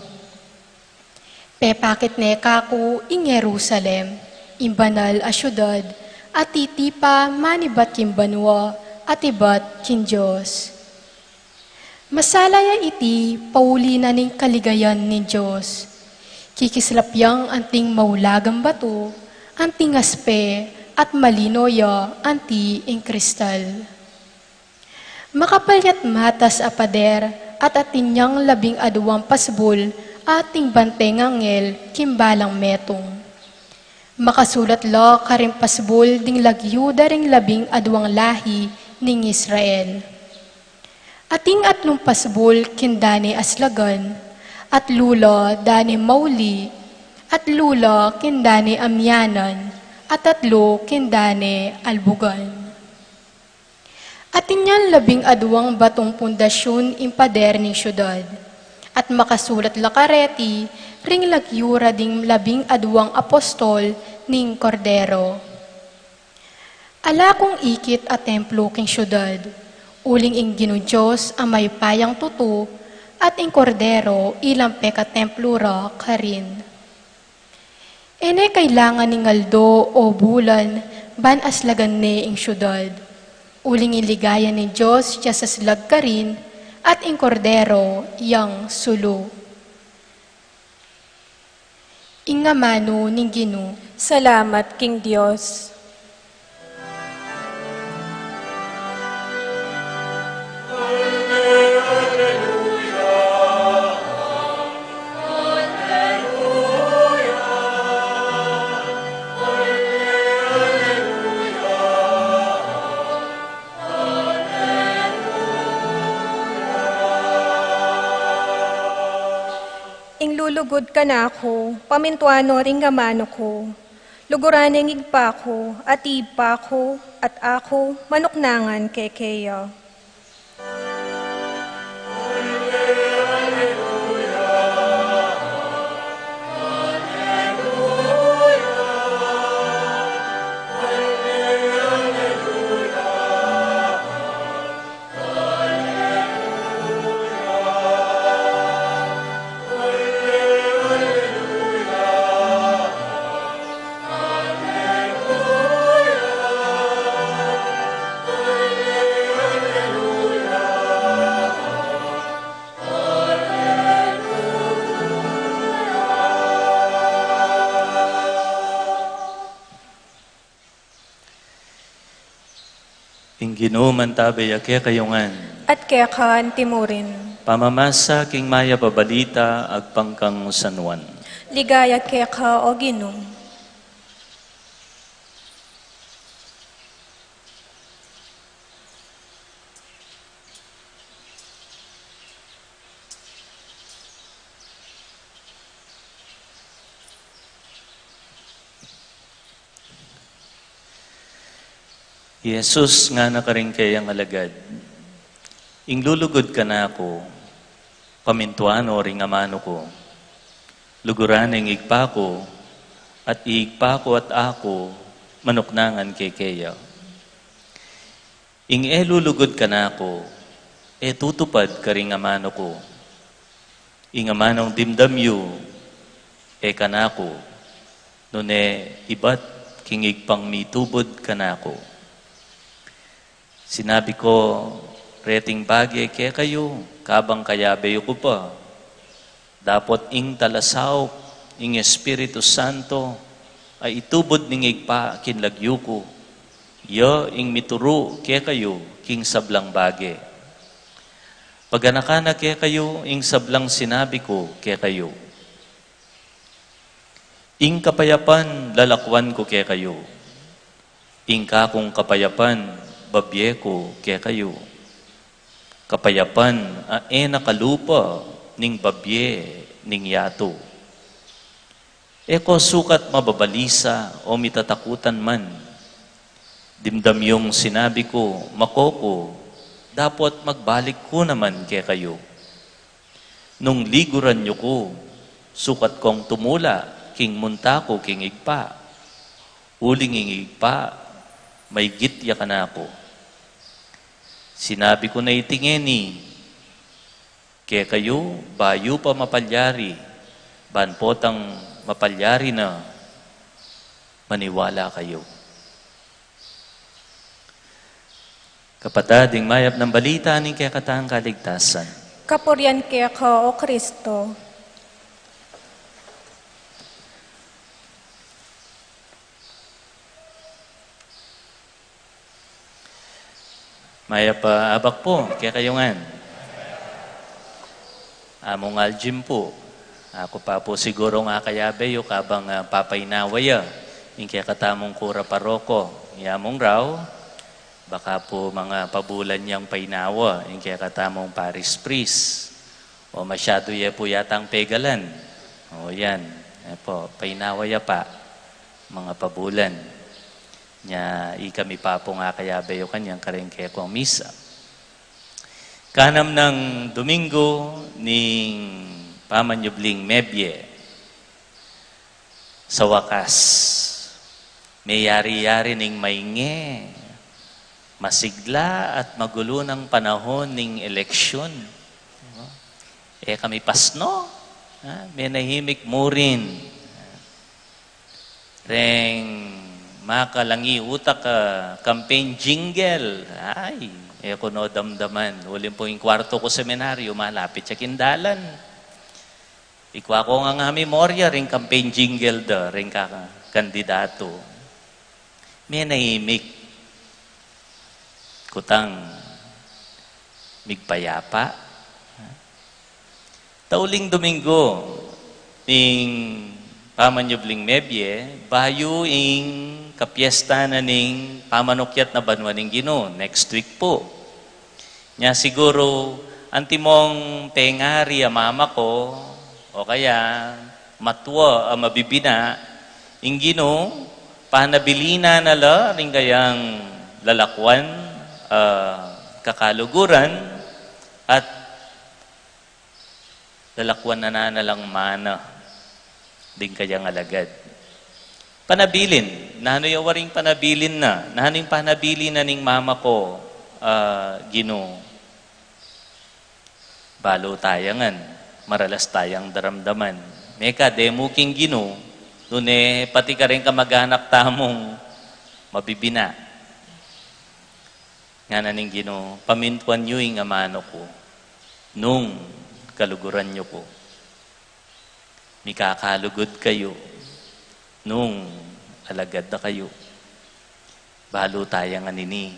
Pepakit ne kaku ing Jerusalem, ing banal a siudad, a titipa manibat king banua at ibat king Dios. Masala ya iti pauli na ning kaligayan ning Dios. Kikislap yang anting maulagang batu, anting aspe, at malino ya anti ing kristal. Makapal ya't matas a pader, at atin yang labing aduang pasbul, ating banteng anghel, king balang metung. Makasulat la karing pasbul ding lagyu da ring labing aduang lahi ning Israel. Ating atlung pasbul king dane aslagan, atlu la dane mauli, atlu la king dane amianan, at atlu king dane albugan. Atin yang labing aduang batung pundasyun ing pader ning siudad, at makasulat la kareti ring lagyu ra ding labing aduang apostol ning Kordero. Ala kung ikit a templo king siudad, uling ing Ginu Dios a mayupayang tutu, at ing Kordero ilang pekatemplo ra karin. E ne kailangan ning aldo o bulan ban aslagan ne ing siudad, uling ing ligaya ning Dios ya saslag karin, at ing Kordero yang sulu. Ing amanu ning Ginu. Salamat king Dios. Ing lulugud kanaku, pamintuan no ring amanu ku. Luguran ne ing Ibpa ku, at ing Ibpa ku, at aku, manuknangan kekeya. Ing Ginu mantabe ya kekayu ngan. At keka antimurin. Pamamasa king mayap a balita agpang kang San Juan. Ligaya keka, o Ginu. I Jesus ngana karing keyang alagad, ing lulugud kanaku, pamintuan no ring amanu ku. Luguran ne ing Ibpa ku, at ing Ibpa ku at aku, manuknangan kekeya. Ing e lulugud kanaku, e tutupad karing amanu ku. Ing amanung dimdam yu, e kanaku, nune ibat king Ibpang mitubud kanaku. Sinabi ku reting bage kekayu, kabang kayabe yu ku pa, dapot ing Talasaup, ing Espiritu Santo, a itubud ning Ibpa king lagyu ku, ya ing mituru kekayu king sablang bage. Paganakan na kekayu ing sablang sinabi ku kekayu. Ing kapayapan lalakwan ku kekayu. Ing kakung kapayapan babie ku kekayu. Kapayapan a e na kalupa ning babie ning yatu. E ko sukat mababalisa o mitatakutan man. Dimdam yung sinabi ku, mako ku, dapot magbalik ku naman kekayu. Nung liguran yu ku, sukat kong tumula king munta ku king Ibpa. Uling ing Ibpa, maigit ya kanaku. Sinabi ku na iti ngeni kekayu, bayu pa mapalyari, ban potang mapalyari na, maniwala kayu. Kapatad, ing mayap nang balita ning kekatang kaligtasan. Kapurian keka, o Kristo. Mayap a abak pu kekayu ngan. Among Aljim pu. Aku pa pu sigurung akayabe yu kabang, ah, papainawa ya ing kekatamung kura paroko. Ya mung raw, baka pu manga pabulan yang painawa ing kekatamung parish priest. O masyadu ye pu yatang pegalan. O yan. E pu, painawa ya pa. Manga pabulan. Nya ikami pa pu ngakayabe yu kanyan karing kekong misa. Kanam nang Domingo ning pamanyubling mebie. Sa wakas, Meyari-yari ning mainge, masigla at magulu nang panahon ning eleksyon. E kami pasno, ha? Menahimik mu rin. Reng makalangi utak a campaign jingle, ay, e ku no damdaman. Uling pung ing kwarto ku seminaryo, malapit ya king dalan. Ikwa ku ngang memorya ring campaign jingle da ring kaka-, kandidato. Menahimik. Kutang migpayapa. Ta uling Domingo ning pamanyubling mebie, bayu ing kapiesta na ning pamanukyat na banua ning Ginu, next week pu. Nya siguru, antimong pengari a mama ku, o kaya matua a mabibina, ing Ginu, panabilin na na la ring kayang lalakwan, ah, kakaluguran, at lalakwan na na na lang mana ding kayang alagad. Panabilin, nanu ya waring panabilin na? Nanu ing panabilin na ning mama ku, ah, Ginu? Balu taya ngan, maralas tayang daramdaman. Mekad e mu king Ginu, nune pati kareng kamaganak tamung mabibina. Ngana ning Ginu, pamintuan yu ing amanu ku, nung kaluguran yu ku. Mikakalugud kayu, nung alagad da kayu. Balu taya ngan ini.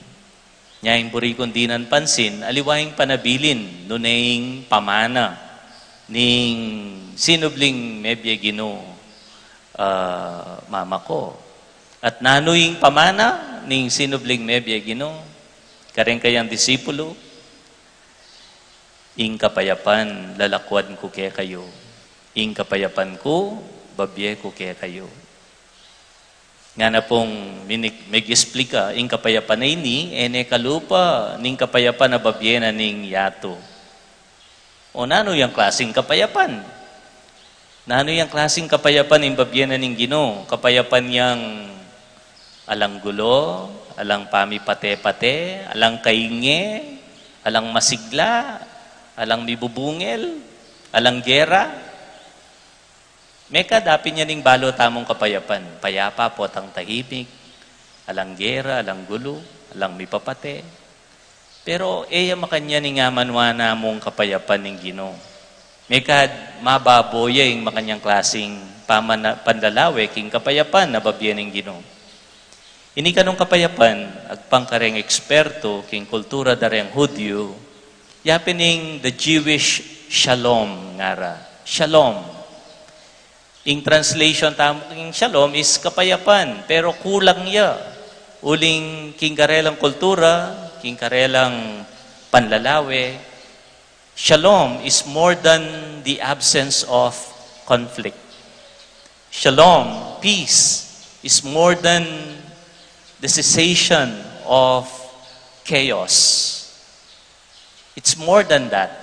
Nya ing buri kung dinan pansin, aliwa ing panabilin, nune ing pamana, ning sinubling mebie Ginu, ah, mama ku. At nanu ing pamana ning sinubling mebie Ginu kareng kayang disipulu? Ing kapayapan lalakwan ku kekayu, ing kapayapan ku babie ku kekayu. Ngana pung minik-, meg-explika, ing kapayapan a ini, e ne kalupa ning kapayapan a babie na ning yatu. O nanu yang klasing kapayapan? Nanu yang klasing kapayapan ing babie na ning Ginu? Kapayapan yang alang gulo, alang pamipate-pate, alang kainge, alang masigla, alang mibubungel, alang gera? Mekad apin ya ning balu tamung kapayapan, payapa potang tahimik, alang gera, alang gulo, alang mipapate. Pero e ya makanyan ing amanuan namung kapayapan ning Ginu. Mekad mababo ya ing makanyang klasing pamana-, panlalawe king kapayapan a babie ning Ginu. Ini kanung kapayapan, agpang kareng eksperto king kultura da reng Hudyu, yapin ing the Jewish shalom ngara. Shalom. Ing translation tamu king shalom is kapayapan, pero kulang ya. Uling king karelang kultura, king karelang panlalawe, shalom is more than the absence of conflict. Shalom, peace, is more than the cessation of chaos. It's more than that.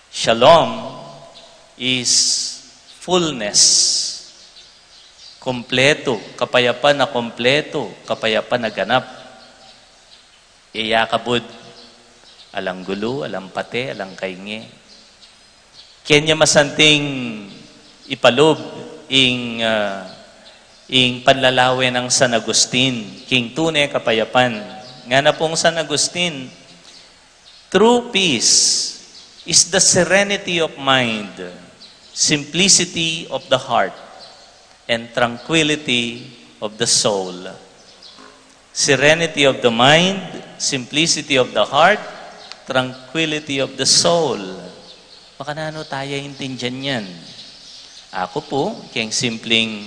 Shalom is fullness. Kompleto, kapayapan a kompleto, kapayapan a ganap. E ya kabud alang gulo, alang pate, alang kainge. Kenya masanting ipalub ing, ah, ing panlalawe nang San Agustin king tune kapayapan. Ngana pung San Agustin, "True peace is the serenity of mind, simplicity of the heart, and tranquility of the soul." Serenity of the mind, simplicity of the heart, tranquility of the soul. Makananu taya intindian yan? Aku pu, keng simpleng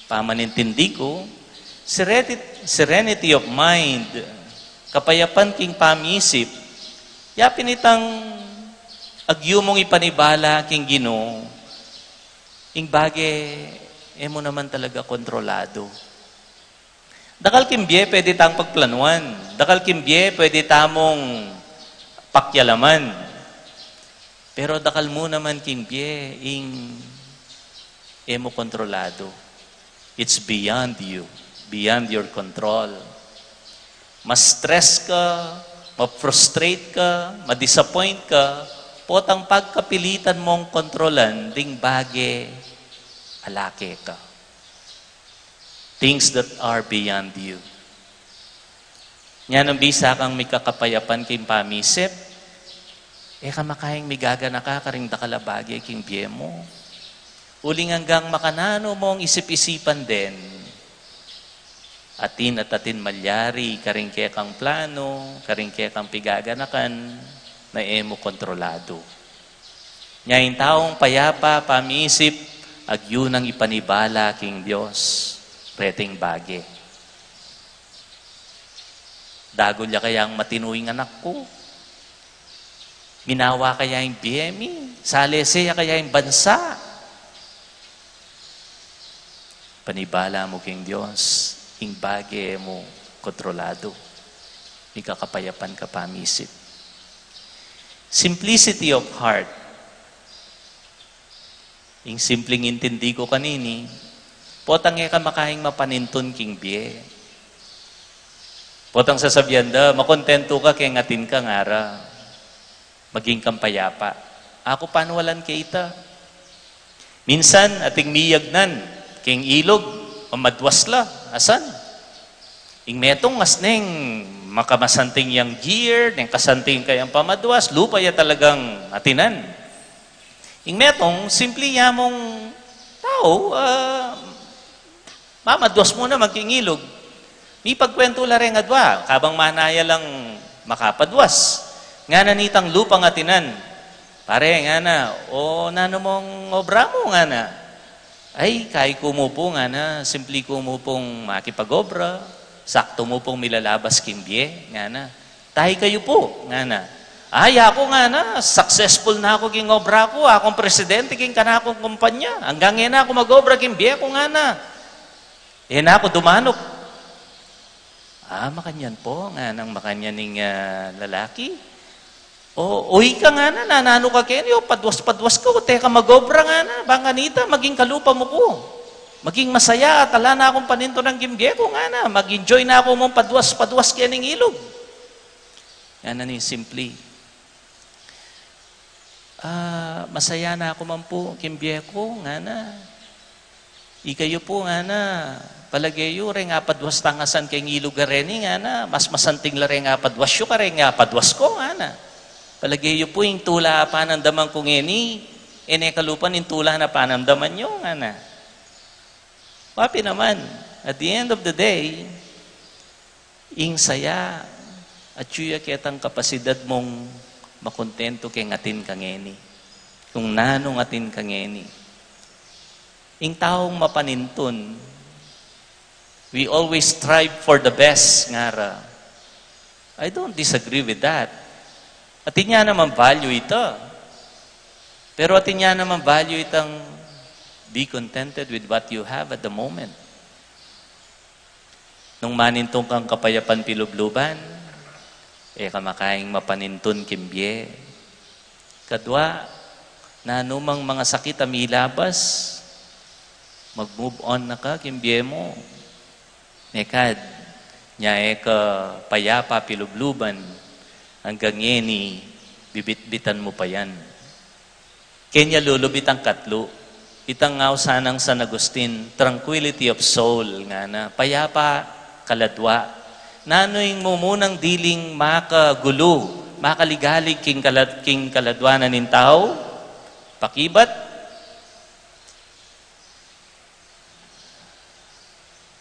pamanintindi ku, sereti-, serenity of mind, kapayapan king pamisip, yapin itang agyumung ipanibala king Ginu, ing bage e mu naman talaga kontrolado. Dakal king bie pwede tang pagplanuan. Dakal king bie pwede tamung pakialaman. Pero dakal mu naman king bie ing e mu kontrolado. It's beyond you, beyond your control. Ma-stress ka, ma-frustrate ka, ma-disappoint ka, potang pagkapilitan mong kontrolan ding bage a lake ka. Things that are beyond you. Nya nung bisa kang mika kapayapan king pamisip, e ka makaing migaganaka karing dakal a bage king bie mu. Uling anggang makananu mong isip-isipan den, atin at atin malyari karing kekang plano, karing kekang pigaganakan, na e mu kontroladu. Nya ing taung payapa pamisip, agyu nang ipanibala king Dios reting bage. Dagul ya kaya ing matinu ing anak ku? Minawa kaya ing bie mi? Salese ya kaya ing bansa? Panibala mu king Dios, ing bage e mu kontroladu, mika kapayapan ka pamisip. Simplicity of heart. Ing simpleng intindi ku kanini, potang e ka makaing mapanintun king bie. Potang sasabian da, makontentu ka keng atin ka, ngara. Maging kang payapa. Aku panwalan ke ita. Minsan, ating miyagnan keng ilug, mamadwas la, asan? Ing metung, as neng makamasanting yang gear, neng kasanting kayang pamadwas, lupa ya talagang atinan. Ing metung, simpli ya mung tau, ah, mamadwas mu naman king ilug. Mipagkwentu la reng adwa, kabang manaya lang makapadwas. Ngana nitang lupang atinan, "Pare," ngana, "o nanu mung obra mu?" ngana. "Ay, kaiku mu pu," ngana, "simpli ku mu pung makipag-obra, saktu mu pung milalabas king bie," ngana. "Tahi kayu pu?" ngana. "Ay, aku," ngana, "successful na aku king obra ku, akung presidente king kanakung kumpanya. Anggang e na aku mag-obra king bie ku," ngana. "E na aku dumanup." "Ah, makanyan pu," nganang makanyan ing, ah, lalaki. "O, o ika," ngana, "nananu ka keni, o padwas-padwas ka, o teka mag-obra," ngana, "bang kanita maging kalupa mu ku. Maging masaya at ala na kung panintunan king bie ku," ngana, "mag-enjoy na aku mung padwas-padwas kening ilug." Ngana ning simpli, "Ah, masaya na aku man pu king bie ku," ngana. "Ikayu pu," ngana, "palage yu reng apadwas tang asan keng ilug a reni," ngana, "mas masanting la reng apadwas yu kareng apadwas ku," ngana. "Palage yu pu ing tula a panamdaman ku ngeni, e ne kalupa ning tula na panamdaman yu," ngana. Wa pin naman, at the end of the day, ing saya, atyu ya ketang kapasidad mung makontentu keng atin ka ngeni, kung nanung atin ka ngeni. Ing taung mapanintun, we always strive for the best, ngara. I don't disagree with that. Atin ya naman value ita. Pero atin ya naman value itang be contented with what you have at the moment. Nung manintun kang kapayapan pilubluban, e ka makaing mapanintun king bie. Kadwa, nanumang mga sakit a milabas, mag-move on na ka king bie mu. Mekad, nya e ka payapa pilubluban, anggang ngeni bibitbitan mu pa yan. Kenya lulub itang katlu, itang ngau sanang San Agustin, tranquility of soul, ngana, payapa kaladwa. Nanu ing mumunang diling makagulu, makaligalig king kalad-, king kaladwa na ning tau? Pakibat.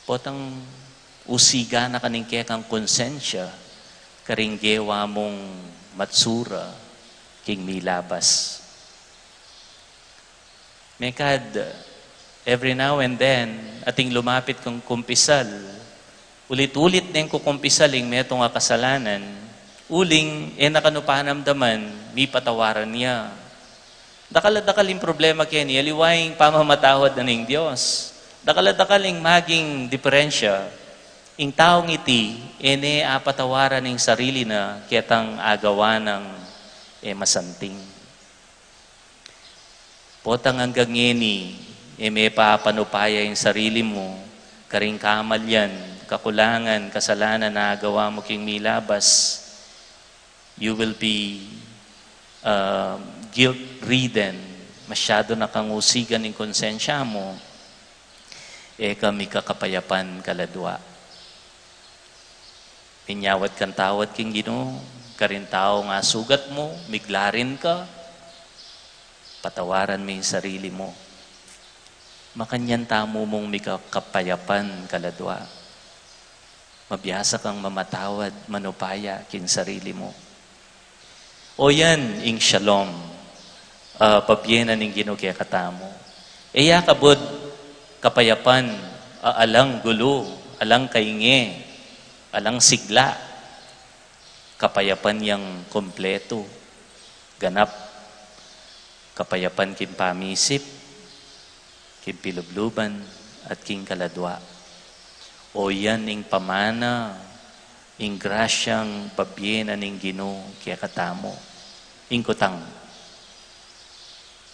Potang usigan na ka ning kekang konsensya karing gewa mung matsura king milabas. Mekad, every now and then, ating lumapit kang kumpisal, ulit-ulit neng kukumpisal ing metung a kasalanan, uling e na kanu panamdaman, mipatawaran ya. Dakal a dakal ing problema keni, aliwa ing pamamatawad na ning Dios. Dakal a dakal ing maging diperensya, ing taung iti, e ne apatawaran ing sarili na ketang agawa nang e masanting. Potang anggang ngeni, E me papanupaya ing sarili mu karing kamalian, kakulangan, kasalanan a agawa mu king milabas, you will be, uh, guilt-ridden. Masyadu na kang usigan ing konsensya mu. E ka mikakapayapan kaladua. Minyawad kang tawad king Ginu, karing taung asugat mu, miglarin ka, patawaran me ing sarili mu. Makanyan tamu mung mikakapayapan kaladua. Mabiasa kang mamatawad, manupaya king sarili mu. O yan ing shalom, a, pabie na ning Ginu kekatamu. E ya kabud kapayapan a alang gulu, alang kainge, alang sigla. Kapayapan yang kumpletu, ganap. Kapayapan king pamisip, king pilubluban, at king kaladua. O yan ing pamana, ing grasyang pabie na ning Ginu kekatamu. Ing kutang,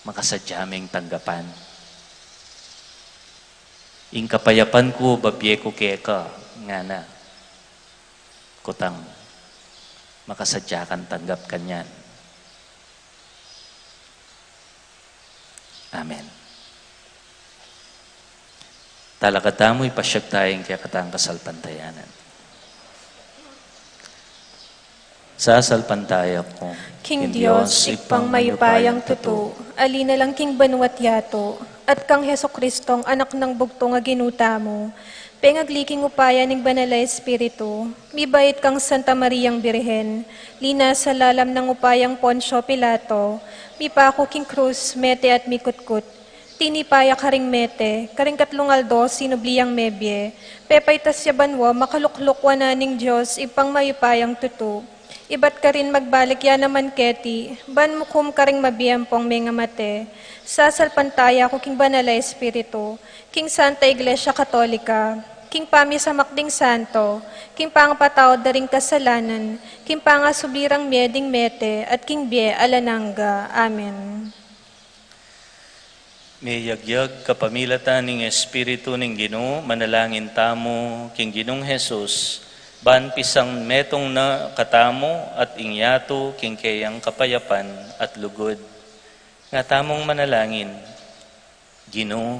makasadya meng tanggapan. Ing kapayapan ku, babie ku keka, ngana. Kutang, makasadya kang tanggap kanyan. Amen. Talakad tamu, ipasyag taya ing kekatang kasalpantayanan. Sasalpantaya ku king Dios, Ibpang mayupayang tutu, ali na lang king banua't yatu, at kang Jesucristong Anak nang bugtung a Ginu tamu, pengagli king upaya ning Banal a Espiritu, mibait kang Santa Mariang Birhen, linasa lalam nang upayang Poncio Pilato, mipaku king krus, mete at mikutkut, tinipa ya karing mete, karing katlung aldo sinubli yang mebie, pepaitas ya banua, makalukluk wanan ning Dios, Ibpang mayupayang tutu. Ibat karin magbalik ya naman keti, ban mukum karing mabie ampong mengamate. Sasalpantaya ku king Banal a Espiritu, king Santa Iglesia Katolika, king pamisamak ding santo, king pangapatawad da ring kasalanan, king pangasubli rang mie ding mete, at king bie alang angga. Amen. Miyagyag kapamilatan ning Espiritu ning Ginu, manalangin tamu king Ginung Jesus, ban pisang metung na katamu at ing yatu king keyang kapayapan at lugud. Nga tamung manalangin. Ginu,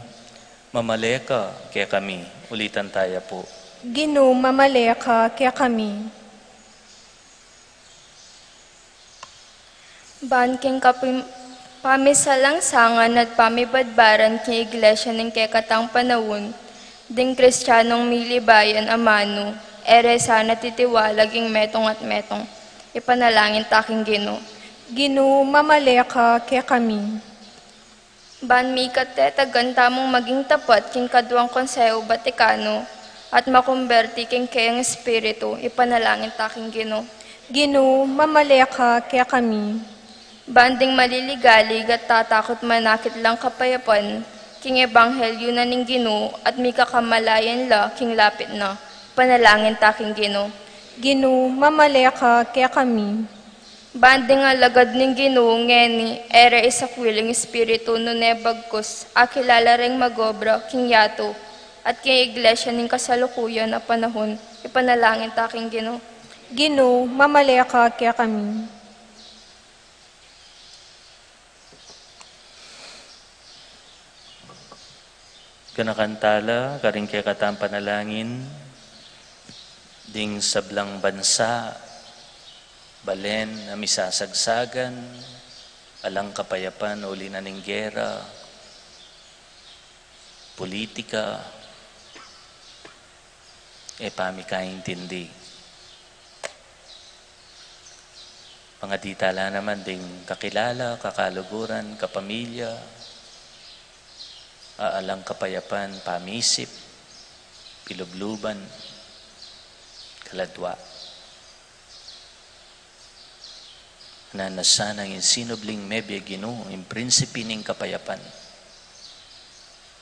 mamale ka kekami. Ulitan taya pu. Ginu, mamale ka kekami. Ban king kapim-, pamisalangsangan at pamibadbaran king Iglesia ning kekatang panaun, ding Kristianong milibayan amanu, e re sana titiwalag ing metung at metung. Ipanalangin ta king Ginu. Ginu, mamale ka kekami. Ban mikatetagan tamung maging tapat king kaduang Konseho Batikano at makumberti king keyang Espiritu, ipanalangin ta king Ginu. Ginu, mamale ka kekami. Ban ding maliligalig at tatakut manakit lang kapayapan king ebanghelyu na ning Ginu at mikakamalayan la king lapit na, ipanalangin ta king Ginu. Ginu, mamale ka kekami. Ban ding alagad ning Ginu ngeni, e re isakwil ing Espiritu nune bagkus akilala reng magobra king yatu at king Iglesia ning kasalukuyan a panahun, ipanalangin ta king Ginu. Ginu, mamale ka kekami. Ganakan tala karing kekatang panalangin ding sablang bansa, balen a misasagsagan, alang kapayapan uli na ning gera, pulitika, e pamikaintindi. Pangadi tala naman ding kakilala, kakaluguran, kapamilya, a alang kapayapan, pamisip, pilubluban, kaladua. Nanasanang ing sinubling mebie Ginu, ing prinsipi ning kapayapan,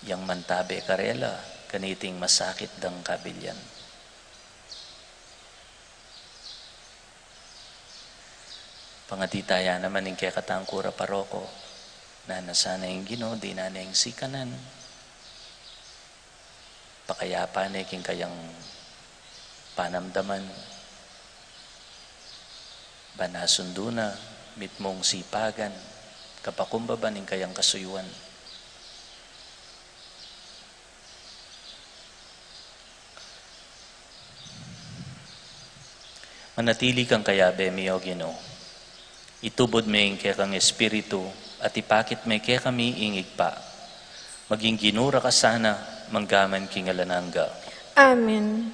yang mantabe karela kaniting masakit dang kabilian. Pangadi taya naman ing kekatang kura paroko, nanasanang ing Ginu, dinan ne ing sikanan, Pakayapa ne king kayang panamdaman, ban asundu na mitmung sipagan, kapakumbaba ning kayang kasuyuan. Manatili kang kayabe mi, O Ginu. Itubud me ing kekang Espiritu, at ipakit me kekami ing Ibpa. Maging Ginu ra ka sana, manggaman king alang angga. Amen.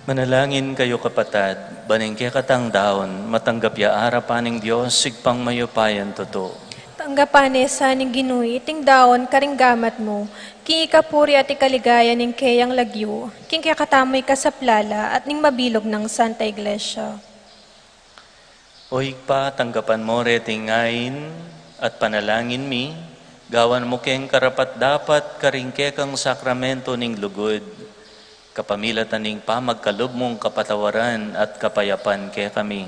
Manalangin kayu, kapatad, ban ing kekatang daun matanggap ya arapan ning Dios, Ibpang mayupayang tutu. Tanggapan na sa ning Ginu iting daun karing gamat mu, king ikapuri at ikaligaya ning keyang lagyu, king kekatamung ikasaplala at ning mabilug nang Santa Iglesia. O Ibpa, tanggapan mu reting ain at panalangin mi, gawan mu keng karapat-dapat karing kekang sakramento ning lugud, kapamilatan ning pamagkalub mung kapatawaran at kapayapan kekami.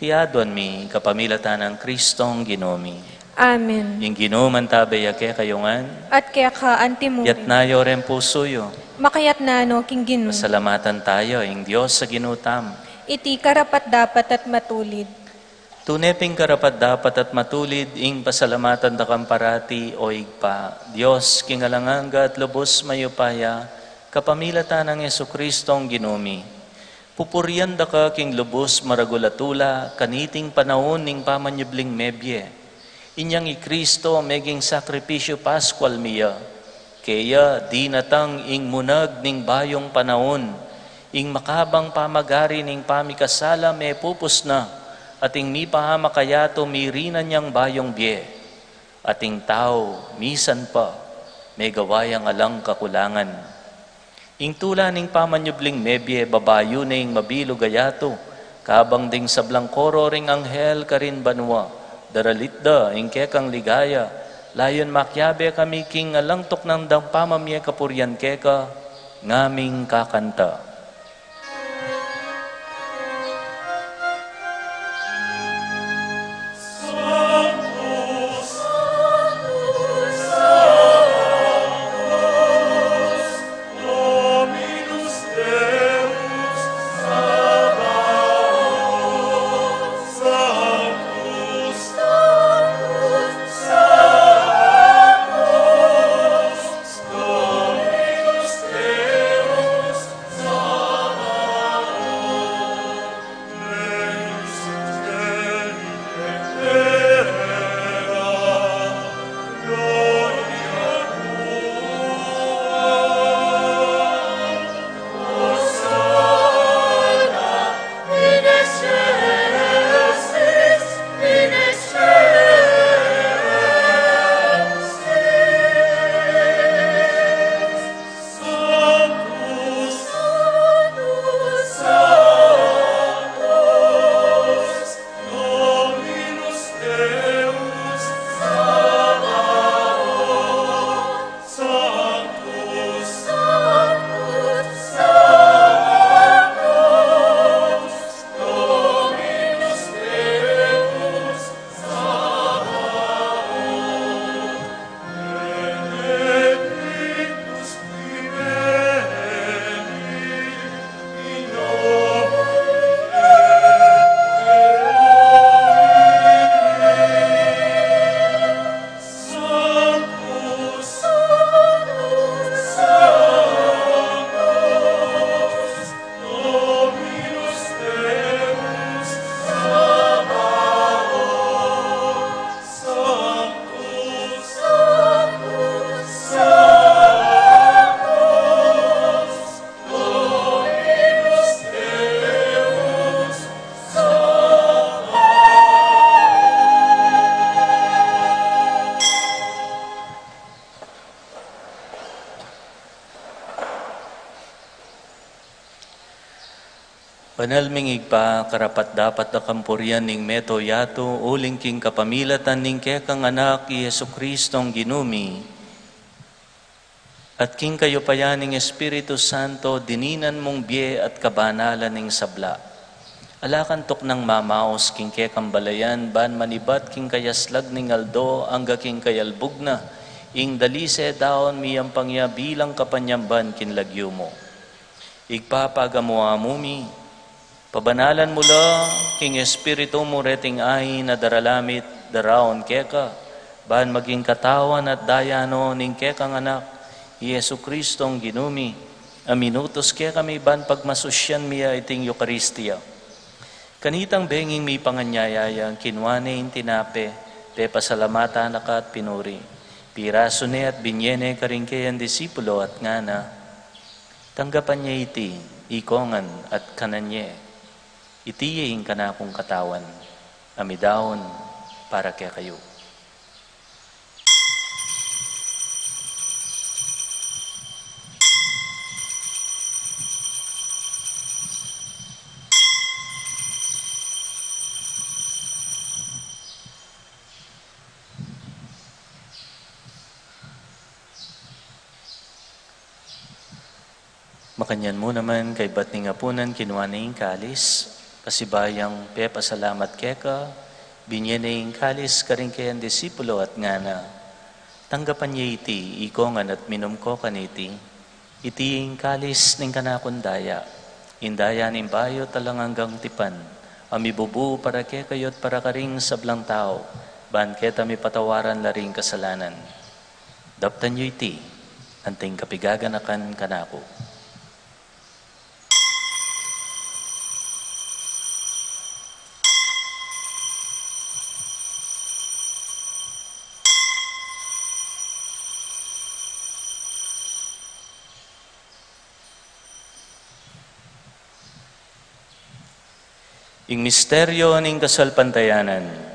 Iti aduan mi kapamilatan nang Kristong Ginu mi. Amen. Ing Ginu mantabe ya kekayu ngan. At keka antimu rin. Itas yu reng pusu yu. Makaitas no king Ginu. Pasalamatan tamu ing Dios a Ginu tamu. Iti karapat-dapat at matulid. Tune pin karapat-dapat at matulid ing pasalamatan da kang parati, O Ibpa, Dios king alang angga at lubus mayupaya, kapamilatan nang Jesukristong Ginu mi. Pupurian da ka king lubus maragul a tula kaniting panaun ning pamanyubling mebie. Inyang i Kristo meging sakripisyu Paskual mi ya. Keya dinatang ing munag ning bayung panaun, ing makabang pamagari ning pamikasala mepupus na, at ing mipahamak a yatu mirinan yang bayung bie, at ing tau misan pa megawa yang alang kakulangan. Ing tula ning pamanyubling mebie babayu ne ing mabilug a yatu, kabang ding sablang koro ring anghel karin banua, daralit da ing kekang ligaya, layun makiabe kami king alang tuknang dang pamamie kapurian keka, ngaming kakanta. Banal ming Ibpa, karapat-dapat da kang purian ning mabilug a yatu, uling king kapamilatan ning kekang Anak, i Jesukristong Ginu mi, at king kayupayan ning Espiritu Santo, dininan mung bie at kabanalan ning sabla. Ala kang tuknang mamaus king kekang balayan, ban manibat king kayaslag ning aldo, angga king kayalbug na, ing dalise daun miyampang ya bilang kapanyamban king lagyu mu. Ibpa, pagamu-amu mi, pabanalan mu la king Espiritu mu reting ain a daralan mi at daraun keka, ban maging katawan at daya no ning kekang Anak, i Jesukristong Ginu mi, a minutus kekami ban pagmasusyan mi ya iting Eukaristia. Kanitang benging mipanganyaya ya, kinua ne ing tinape, pepasalamatan na ka at pinuri. Pirasu ne at binye ne karing keyang disipulo at ngana: Tanggapan ye iti, Ikongan at kanan ye, iti ye ing kanakung katawan, a midaun para kekayu. Makanyan mu naman kaybat ning apunan, kinua ne ing kalis, pasibayu yang pepasalamat keka, binye ne ing kalis karing kayang disipulo at ngana: Tanggapan ye iti, ikongan at minum ko kaniti. Iti ing kalis ning kanakung daya, ing daya ning bayu at alang anggang tipan, a mibubu para kekayu at para karing sablang tau, ban keta mipatawaran la ring kasalanan. Daptan yu iti, anting kapigaganakan kanaku. Ing misteryo ning kasalpantayanan.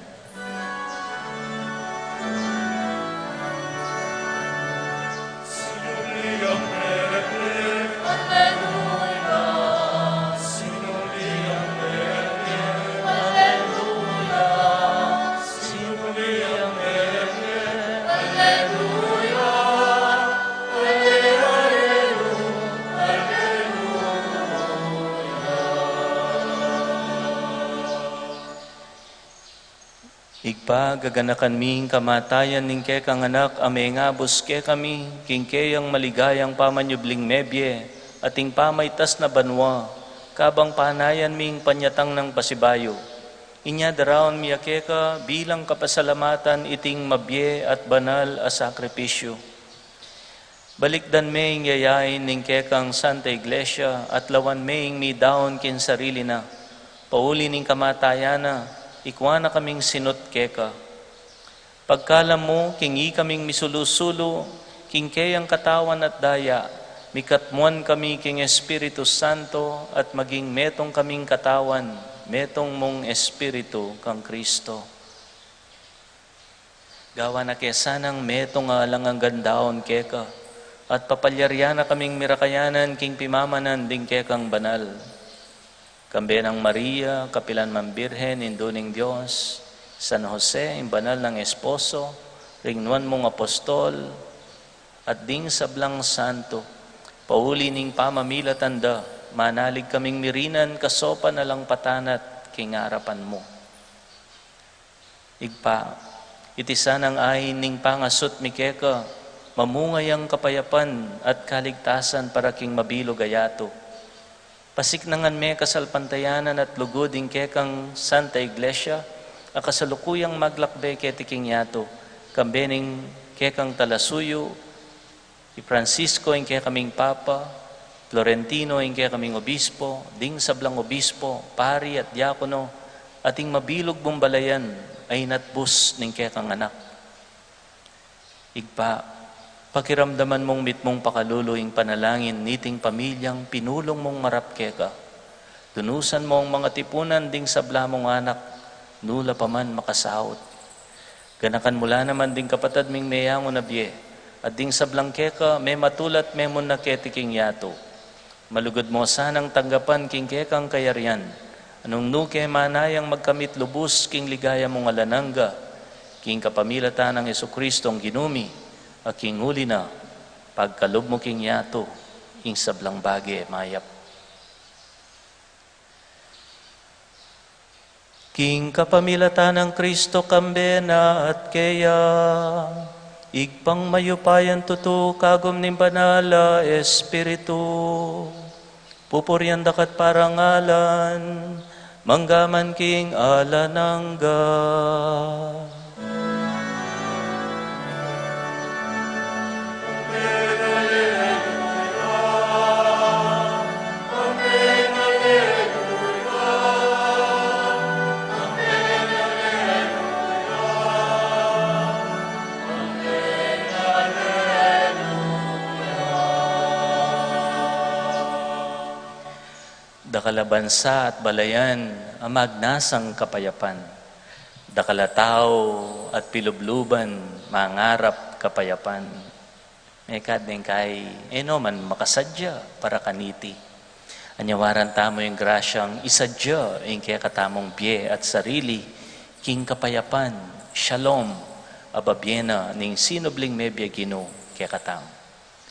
Ibpa, gaganakan mi ing kamatayan ning kekang Anak a mengabus kekami king keyang maligayang pamanyubling mebie at ing pamaitas na banua, kabang panayan mi ing panyatang nang pasibayu. Inya daraun mi ya keka bilang kapasalamatan iting mabie at banal a sakripisyu. Balikdan me ing yayain ning kekang Santa Iglesia at lawan me ing midaun king sarili na. Pauli ning kamatayan na, ikua na kaming sinut keka. Pagkalam mu, king ikaming misulu-sulu king keyang katawan at daya, mikatmuan kami king Espiritu Santo at maging metung kaming katawan, metung mung Espiritu kang Kristo. Gawan na ke sanang metung a alang anggang daun keka, at papalyarian na kaming mirakayanan king pimamanan ding kekang banal. Kambe nang Maria, kapilan man Birhen, Indu ning Dios, San Jose, ing banal nang esposo, ring nuan mung apostol, at ding sablang santo, pauli ning pamamilatan da, manalig kaming mirinan kasopan alang patanat king arapan mu. Ibpa, iti sanang ain ning pangasut mi keka, mamunga yang kapayapan at kaligtasan para king mabilug a yatu. Pasiknangan me kasalpantayanan at lugud ing kekang Santa Iglesia, a kasalukuyang maglakbe keti king yatu, kambe ning kekang talasuyu, i Francisco ing kekaming Papa, Florentino ing kekaming Obispo, ding sablang obispo, pari at diakono, at ing mabilug mung balayan a inatbus ning kekang Anak. Ibpa, pakiramdaman mung mitmung pakalulu ing panalangin niting pamilyang pinulung mung marap keka. Lunusan mu ing mangatipunan ding sabla mung anak, nu la pa man makasaut. Ganakan mu la naman ding kapatad ming meyangu na bie, at ding sablang keka mematulat memunna keti king yatu. Malugud mu sanang tanggapan king kekang kayarian, nung nu ke manayang magkamit lubus king ligaya mung alang angga, king kapamilatan nang Jesucristong Ginu mi, a king uli na, pagkalub mu king yatu ing sablang bage mayap. King kapamilatan nang Kristo, kambe na at keya, Ibpang mayupayang tutu, kagum ning Banal a Espiritu, pupurian da ka at parangalan, mangga man king alang angga. Dakal a bansa at balayan a magnasang kapayapan. Dakal a tau at pilubluban mangarap kapayapan. Mekad neng kai, e no man makasadya para kaniti. Anyawaran tamu ing grasyang isadya ing kekatamung bie at sarili king kapayapan, shalom, a babie na ning sinubling mebie Ginu kekatamu.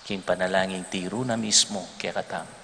King panalangin tiru na mismu kekatamu.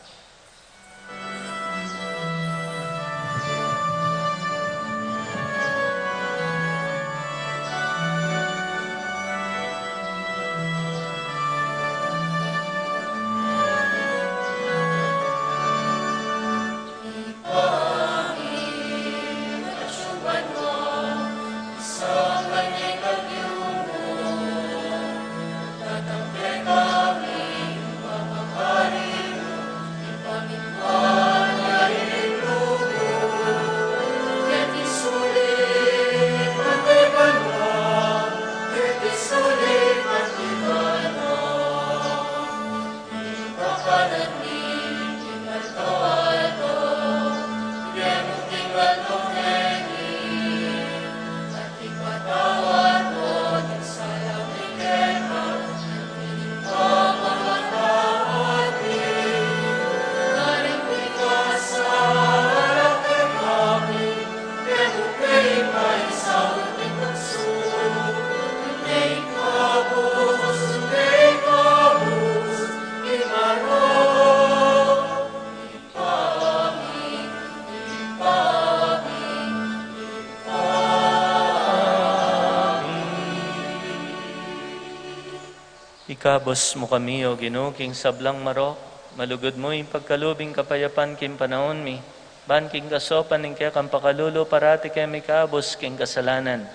Ikabus mu kami, O Ginu, king sablang marok, malugud mu ing pagkalub ing kapayapan king panaun mi, ban king kasopan ning kekang pakalulu parati keng mikabus king kasalanan,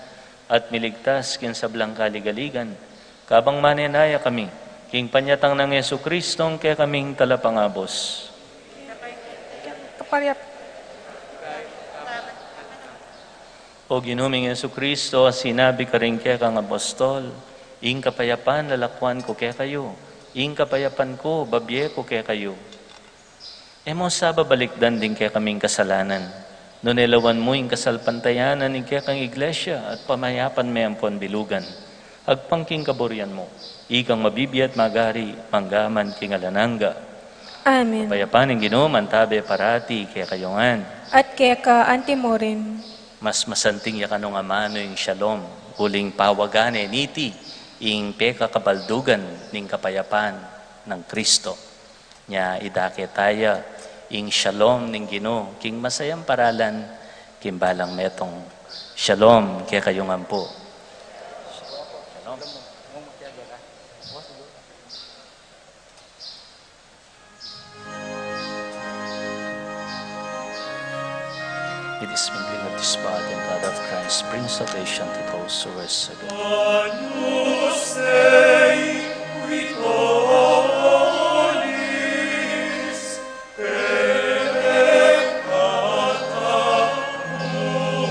at miligtas king sablang kaligaligan, kabang manenaya kami, king panyatang nang Jesucristo, ing kekaming Talapangabus. Kapayapan. O Ginu ming Jesucristo, a sinabi karing kekang apostol, "Ing kapayapan lalakwan ku kekayu, ing kapayapan ku babie ku kekayu." E mu sa babalikdan ding kekaming kasalanan, nune lawan mu ing kasalpantayanan ning kekang Iglesia at pamayapan me ampon bilugan. Agpang king kaburian mu, ikang mabibie at magari, mangga man king alang angga. Amen. Kapayapan ning Ginu mantabe parati kekayu ngan. At keka antimurin. Mas masanting ya kanung amanu ing shalom, uling pawagan ne niti ing pekakabaldugan ning kapayapan nang Kristo. Nya idake taya ing shalom ning Ginu king masayang paralan king balang metung. Shalom kekayu ngan pu. Shalom. May the mingling of this body and blood of Christ bring salvation to those who worship Him. Agnus Dei qui tollis peccata mundi.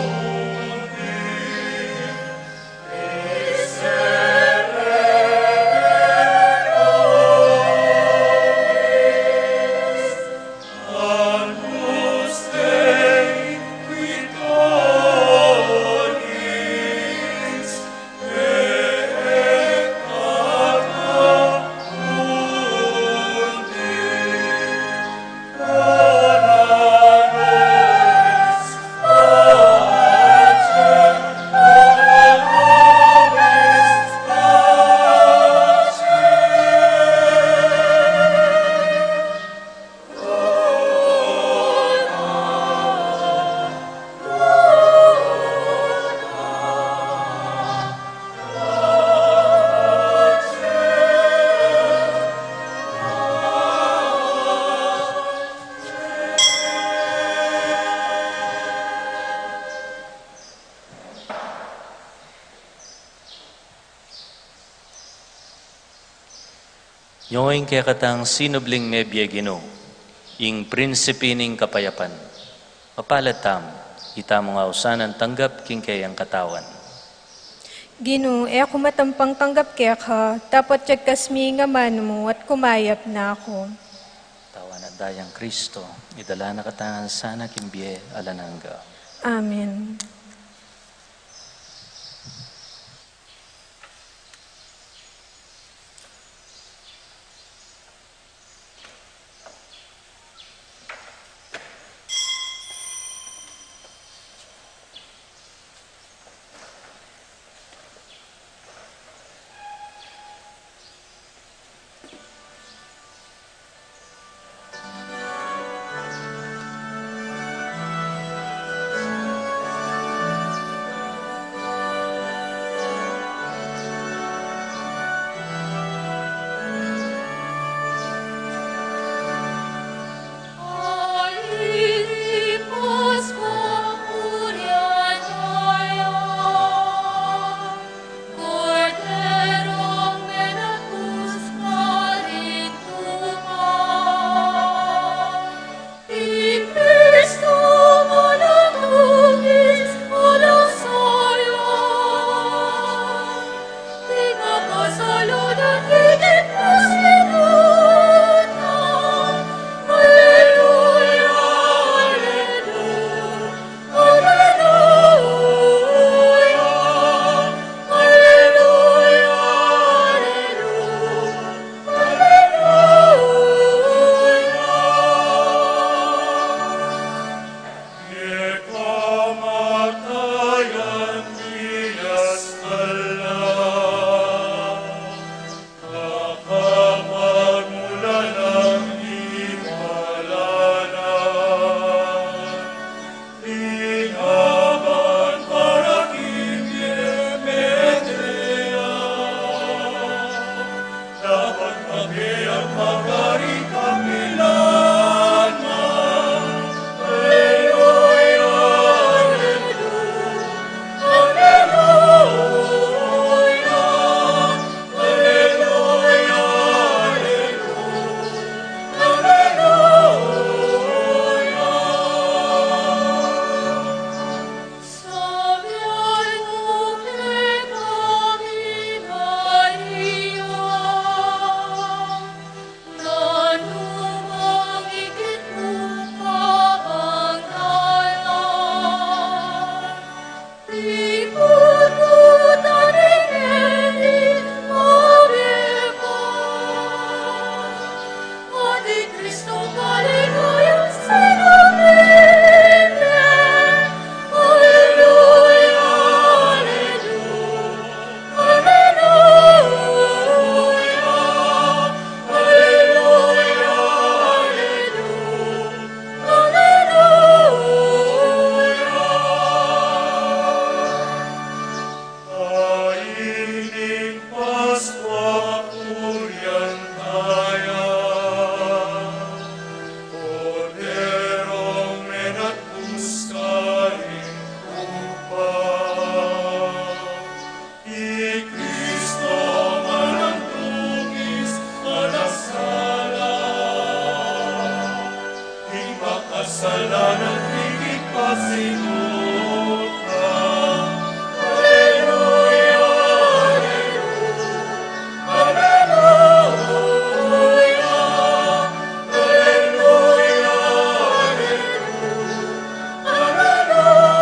Nyo ing kekatang sinubling mebie Ginu, ing prinsipi ning kapayapan. Mapalad tamu, itamu ngan ausan a tanggap king keyang katawan. Ginu, e ku matampang tanggap keka, dapot jagkas mi ing amanu mu at kumayap na ku. Katawan at Dayang Kristo, idala na katamu sana king bie alang angga. Amen. I Kristo manang tungis, manang sala, ing makasalanan ring ipasinukat. Aleluya, aleluya, aleluya, aleluya, aleluya.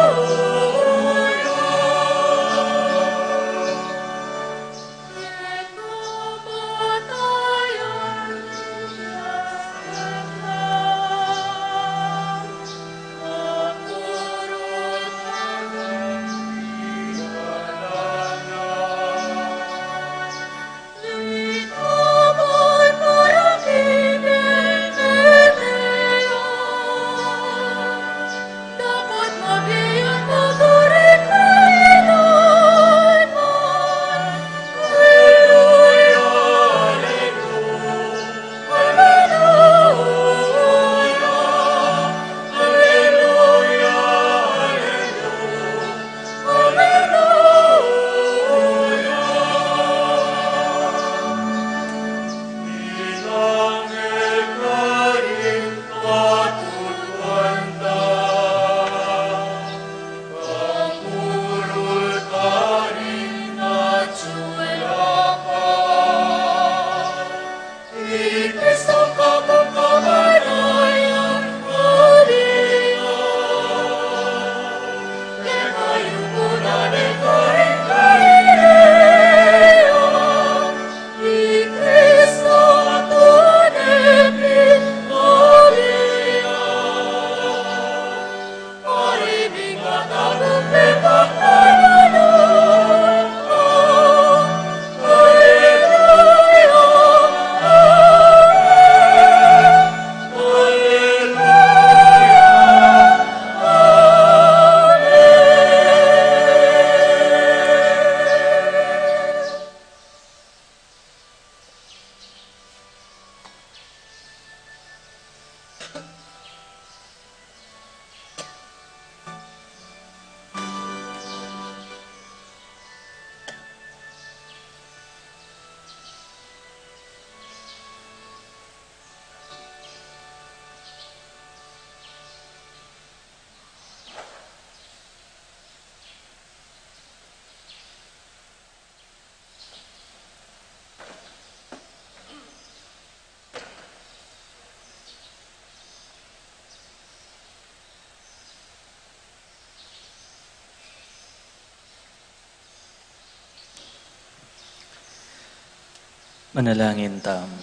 Manalangin tamu.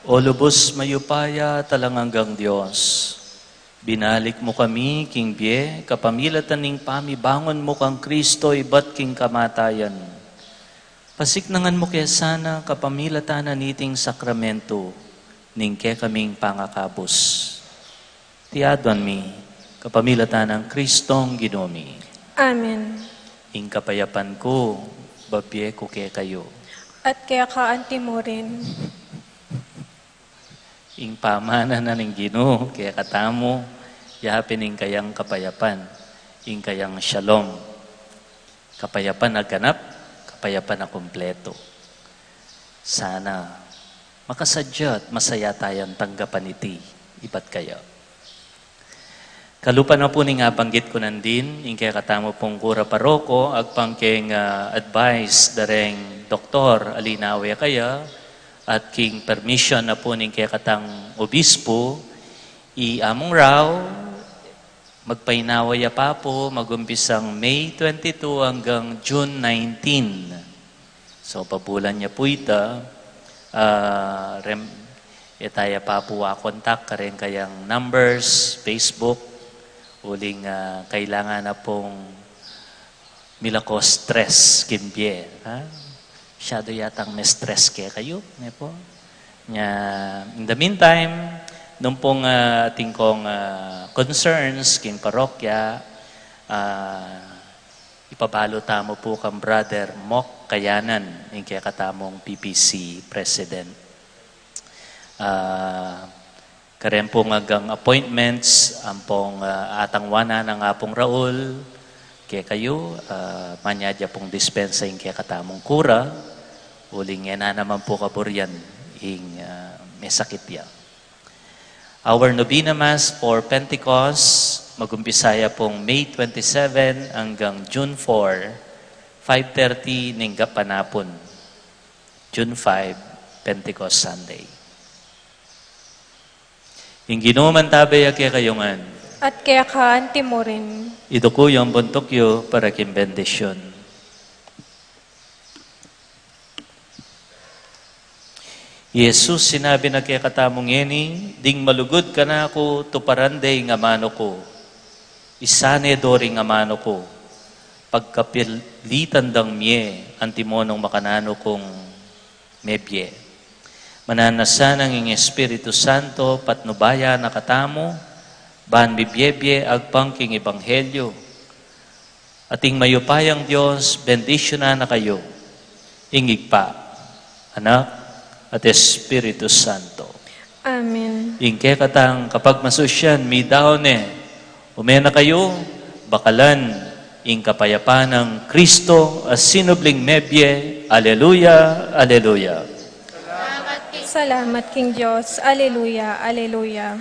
O lubus mayupaya at alang anggang Dios, binalik mu kami king bie kapamilatan ning pamibangun mu kang Kristo ibat king kamatayan. Pasiknangan mu ke sana kapamilatan na niting sakramento ning kekaming pangakabus. Iti aduan mi kapamilatan nang Kristong Ginu mi. Amen. Ing kapayapan ku, babie ku kekayu. At keka anti mu rin. Ing pamana na ning Ginu kekatamu, yapin ing kayang kapayapan, ing kayang shalom. Kapayapan a ganap, kapayapan a kumpleto. Sana makasadya at masaya tayang tanggapan iti ibat kaya. Kalupa na pu ning abanggit ku nandin, ing kekatamu pung kura paroko, agpang king, ah, advice da reng doktor, alinawe kaya, at king permission na pu ning kekatang obispo, i Among Rao, magpainawa ya pa pu, magumpisang May twenty-two anggang June nineteen. So, pabulan ya pu ita, ah, rem-, e taya pa pu a contact, kareng kayang numbers, Facebook, uling, ah, kailangan na pung milako stress king bie, ha? Masyadu yatang me-stress kekayu, ne pu? Nya, in the meantime, nung pung, ah, atin kong, ah, concerns king parokya, ah, ipabalu tamu pu kang Brother Mok Kayanan, ing kekatamung P P C President. Ah, kareng pung agang appointments, ampong, ah, atangwanan nang Apung Raul kekayu, ah, manyadya pung dispensa ing kekatamung kura, uling e na naman pu kaburian ing, ah, mesakit ya. Our Novena Mass for Pentecost, magumpisa ya pung May twenty-seven anggang June four, five thirty ning gapanapun. June five, Pentecost Sunday. Ing Ginu mantabe ya kekayu ngan. At keka anti mu rin. Iduku yu ing buntuk yu para king bendisyun. Jesus, sinabi na kekatamu ngeni, ding malugud kanaku, tuparan de ing amanu ku. Isane do ring amanu ku. Pagkapilitan dang mie, antimo nung makananu kung mebie. Mananu na sana ing Espiritu Santo, patnubayan na katamu, ban mibie-bie agpang king ebanghelyu. At ing mayupayang Dios, bendisyunan na kayu, ing Ibpa, Anak, at Espiritu Santo. Amen. Ing kekatang kapagmasusyan, midaun ne, ume na kayu, bakalan, ing kapayapan nang Kristo, a sinubling mebie, Aleluya, Aleluya. Salamat king Dios, Aleluya, Aleluya.